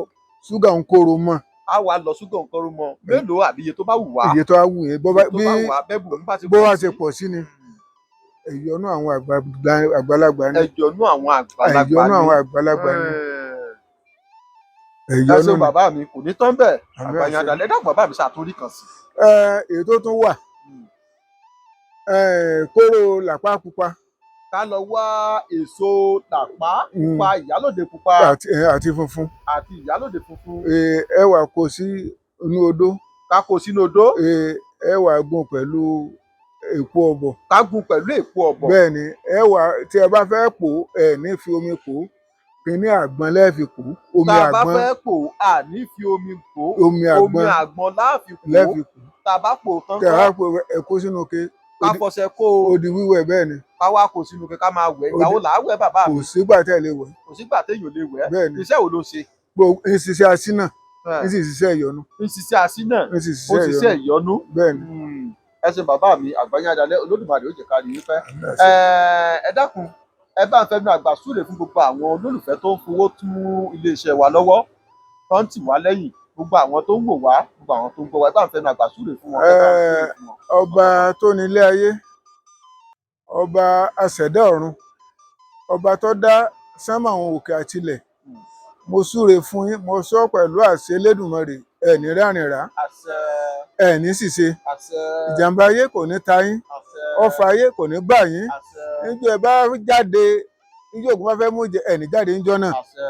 ṣúgà ń kóró mọ́. Á wá lọ ṣúgà ń kóró mọ́ mélòó àbí iye tó bá wù wá. Iye tó bá wù yẹn, bó bá Iye tó bá wù wá, bẹ́ẹ̀ bù ń bá ti bó pọ̀ wá sí. ṣe pọ̀ sí ni. Ẹ̀yọ́nú àwọn àgbàlagbà ni. Ẹ̀yọ́nú àwọn àgbàlagbà ni. Ẹ̀yọ́nú àwọn àgbàlagbà ni. Ẹ Ẹ̀yọ́nú ṣeun ni. bàbá mi, kò ní tán bẹ́ẹ̀. Àmín Àgbàyàn àṣẹ. àdàlẹ́ dàgbà bàbá mi ṣàtúrí kan sí. Èyí tó tún wà, kóró làpá pupa. Ká lọ wá èso làpá pupa, ìyálòde pupa. Àti funfun. Àti ìyálòde funfun. Ẹ wá kó sí inú odó. Ká kó sínú odó. Ẹ wá gún pẹ̀lú èpo ọ̀bọ̀. Ká gún pẹ̀lú èpo ọ̀bọ̀. Bẹ́ẹ̀ ni, ẹ wá tí ẹ bá fẹ́ pò ó, ẹ ní fi omi pò ó, kíní àgbọn lẹ́ẹ̀ fi pò ó, omi Tá a bá àgbọn. fẹ́ pò ó, à ní fi omi pò ó. Omi àgbọn. Omi àgbọn la fi pò ó. Lẹ́ẹ̀ fi pò ó. Tá a bá pò ó tán Tẹ́ ẹ bá kọ́. pò ó, ẹ kó sínú ike. Ká fọṣẹ kó o. Ó di wíwẹ̀ bẹ́ẹ̀ ni. Ká wá kó sínú ike ká máa wẹ̀. Ìgbà wo là á wẹ̀ bàbá mi? Kò sígbà tẹ́ ẹ lè wẹ̀. Kò sígbà téèyàn lè wẹ̀. Bẹ́ẹ̀ ni. Iṣẹ́ wo ló ṣe? Gbogbo ń ṣiṣẹ́ aṣínà, ń sì ṣiṣẹ́ ìyọnu. Ń ṣiṣẹ́ aṣínà, Ń sì ó ṣiṣẹ́ ṣiṣẹ́ ìyọnu. ìyọnu. Bẹ́ẹ̀ ni. Ẹ ṣeun bàbá mi, àgbáyé adalẹ, Olódùmarè ó jẹ́ ká rí yín pẹ́. Ẹ dákun, ẹ bá ń fẹnu àgbà súre fún gbogbo àwọn olólùfẹ́ tó ń fowó tú iléeṣẹ́ wa lọ́wọ́, tó ń tì wá lẹ́yìn, gbogbo àwọn tó ń wò wá, gbogbo àwọn tó ń gbọ́ wa, ẹ bá ń fẹnu àgbà súre fún wọn. Ẹ bá ń súre fún wọn. Ọba tó ní ilé ayé, ọba aṣẹ̀dá ọ̀run, ọba tó dá sánmà àwọn òkè àtilẹ̀, mo súre fún yín, mo sọ pẹ̀lú àṣẹ Elédùmarè, ẹ ní rárìn rà, Àṣẹ. ẹ ní ṣìṣe, Àṣẹ. ìjàmbá ayé kò ní ta yín, Àṣẹ. ọfà ayé kò ní bà yín. Àṣẹ. Níjọ́ ẹ bá jáde, níjọ́ ògùn bá fẹ́ mú jẹ, ẹ ní jáde níjọ́ náà. Àṣẹ.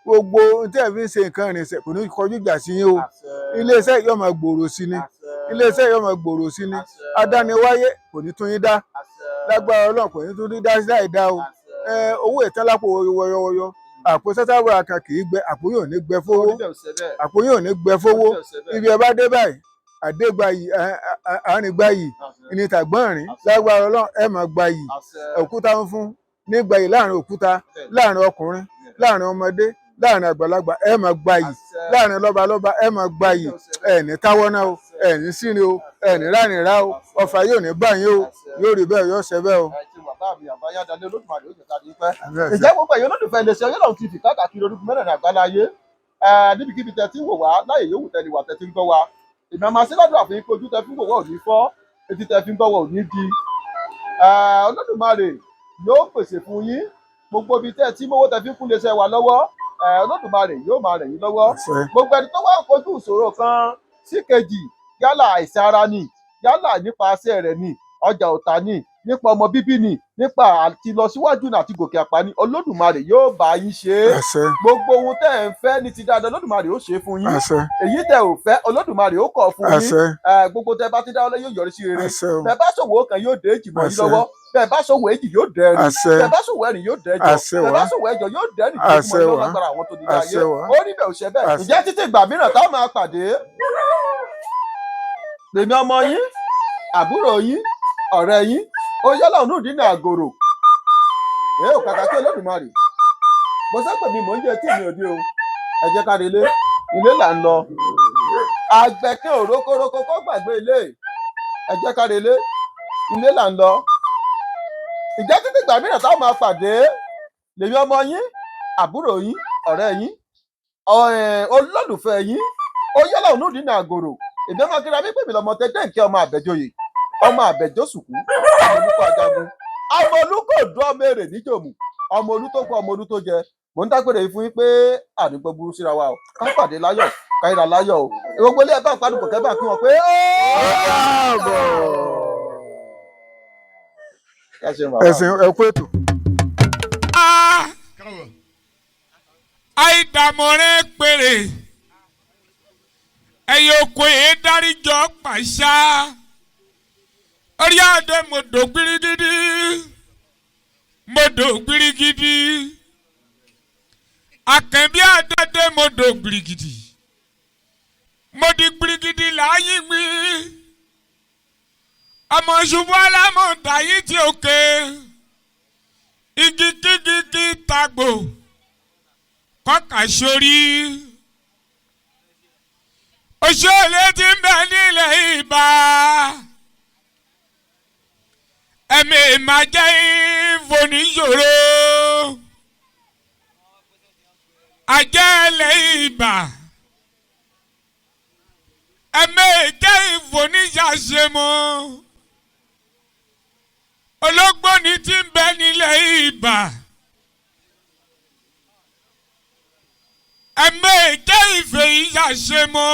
Gbogbo ohun tí ẹ fi ń ṣe nǹkan ìrìnsẹ̀ kò ní kọjú ìjà sí yín o. Àṣẹ. Iléeṣẹ́ yóò máa gbòòrò sí ni. Àṣẹ. Iléeṣẹ́ yóò máa gbòòrò sí ni. Àṣẹ. Adániwáyé kò ní tún yín dá. Àṣẹ. Lágbára Ọlọ́run kò ní tún yín dá sí láì dá o. Àṣẹ. Owó ìtàn lápò wọyọwọyọ. Àpò sátàwọ̀ kan kì í gbẹ, àpò yóò ní gbẹ fówó, Orí bẹ́ẹ̀ ò ṣe bẹ́ẹ̀. àpò yóò ní gbẹ fówó. Orí bẹ́ẹ̀ ò ṣe bẹ́ẹ̀. Ibi ẹ bá dé báyìí, àdégbàyì, àrìngbàyì ní tàgbọ́nrín lágbára Ọlọ́run, ẹ máa gbayì. Àṣẹ. Òkúta funfun nígbàyì láàrin òkúta, láàrin ọkùnrin, láàrin ọmọdé, láàrin àgbàlagbà, ẹ máa gbayì. Àṣẹ. Láàrin lọ́balọ́ba, ẹ máa gbayì. Ẹ ní táwọ́ náà o, ẹ ní sírin o, ẹ ní rárìn rá o, ọfà yóò ní bá yín o, yóò rí bẹ́ẹ̀, yóò ṣe bẹ́ẹ̀ o. Ẹ ṣé bàbá mi, àbáyádalé Olódùmarè ó jẹ́ ká ní pẹ́. Àmín àṣẹ. Ìjẹ́ gbogbo ẹ̀yin olólùfẹ́ iléeṣẹ́ Oyèlọ́run TV káàkiri orígun mẹ́rẹ̀ẹ̀rin àgbáláyé, níbikíbi tẹ́ ti ń wò wá, láyè yòówù tẹ́ lè wà tẹ́ ti ń gbọ́ wa, èmi àmọ́ sí ládùúrà fún yín pé ojú tẹ́ fi ń wò wá ò ní fọ́, etí tẹ́ fi ń gbọ́ wá ò ní di. Olódùmarè yóò pèsè fún yín. Gbogbo ibi tẹ́ tí mówó tẹ́ fi ń kún iléeṣẹ́ wa lọ́wọ́, Olódùmarè yóò máa ràn yín lọ́wọ́. Àṣẹ. Gbogbo ẹni tó wá ń kojú ìṣòro kan sí kejì, yálà àìsàn ara ni, yálà nípa aṣẹ rẹ̀ ni, ọjà ọ̀tá ni, nípa ọmọ bíbí ni, nípa àti lọ síwájú ní àti gòkè àpá ni, Olódùmarè yóò bá yín ṣe é. Àṣẹ. Gbogbo ohun tẹ́ ẹ̀ ń fẹ́ ní ti dáadáa, Olódùmarè ó ṣe é fún yín. Àṣẹ. Èyí tẹ́ ò fẹ́, Olódùmarè ó kọ̀ fún yín. Àṣẹ. Gbogbo tẹ́ bá ti dáwọ́lé yóò yọrí sí rere. Àṣẹ o. Bẹ́ẹ̀ bá ṣòwò kan yóò dé èjì mọ́ yín Àṣẹ. lọ́wọ́, bẹ́ẹ̀ bá ṣòwò èjì yóò dẹrin, Àṣẹ. bẹ́ẹ̀ bá ṣòwò ẹ̀rin yóò dẹjọ, Àṣẹ bẹ́ẹ̀ bá wá. ṣòwò ẹ̀jọ yóò dẹrin tó mọ́ Àṣẹ yín lọ́wọ́ wá. lágbára àwọn tó ní ilé ayé. Àṣẹ wá. Ó rí bẹ́ẹ̀ ò ṣe bẹ́ẹ̀. Àṣẹ. Ǹjẹ́ títí ìgbà mìíràn tá a máa pàdé, lèmi ọmọ yín, àbúrò yín, ọ̀rẹ́ yín, Oyèlọ́run Nurudeen Àgòrò, èé ò kàkà kí Olódùmarè mo sẹ́pẹ̀ mi mò ń jẹ́ tí mi ò dé o. Ẹ jẹ́ ká relé, ilé là ń lọ. Àgbẹ̀kẹ́ òrókórókó kó gbàgbé ilé. Ẹ jẹ́ ká relé, ilé là ń lọ. Ìjẹ́ títí ìgbà mìíràn táwọn máa pàdé, lèmi ọmọ yín, àbúrò yín, ọ̀rẹ́ yín, olólùfẹ́ yín, Oyèlọ́run Nurudeen Àgòrò, èmi ọmọ akíra mi pè mí lọmọ tẹgbẹ́ nkẹ́, ọmọ àbẹ̀jọyè, ọmọ àbẹ̀jọ́sùkú, ọmọ olùkọ́ ajagun, ọmọ olùkọ́ òdú, ọmọ èrè níjòmù, ọmọ olú tó kú, ọmọ olú tó jẹ. Mò ń dágbére yìí fún yín pé àdúgbò burú síra wa o, ká pàdé láyọ̀, káyìrà láyọ̀ o. Gbogbo ilé, ẹ bá ń padùn kẹ́ bá kí wọn pé ó Káàbọ̀. Ẹ ṣeun bàbá mi. Ẹ̀sìn ẹ kú ètò. Àìdàmọ̀rẹ́ péré ẹ̀yẹ oko èé dáríjọ pàṣà orí adé, mo dò gbirigidi, mo dò gbirigidi, àkànbí adé, mo dò gbirigidi, mo di gbirigidi láàyè mi, ọmọ ṣubú alámọ̀ dàyí tí òkè igi kígi kí tagbò kọ́kà sórí. Òṣèlè tí ń bẹ nílẹ̀ ìbá. Ẹ̀mí ìmàjẹ́ ìfòníṣòro. Àjẹ́lẹ̀ ìbà. Ẹ̀mí ìjẹ́ ìfòníṣàṣemọ́. Ológbòní tí ń bẹ nílẹ̀ ìbà. Ẹ̀mí jẹ́ ìfẹ́ ìyàṣemọ́.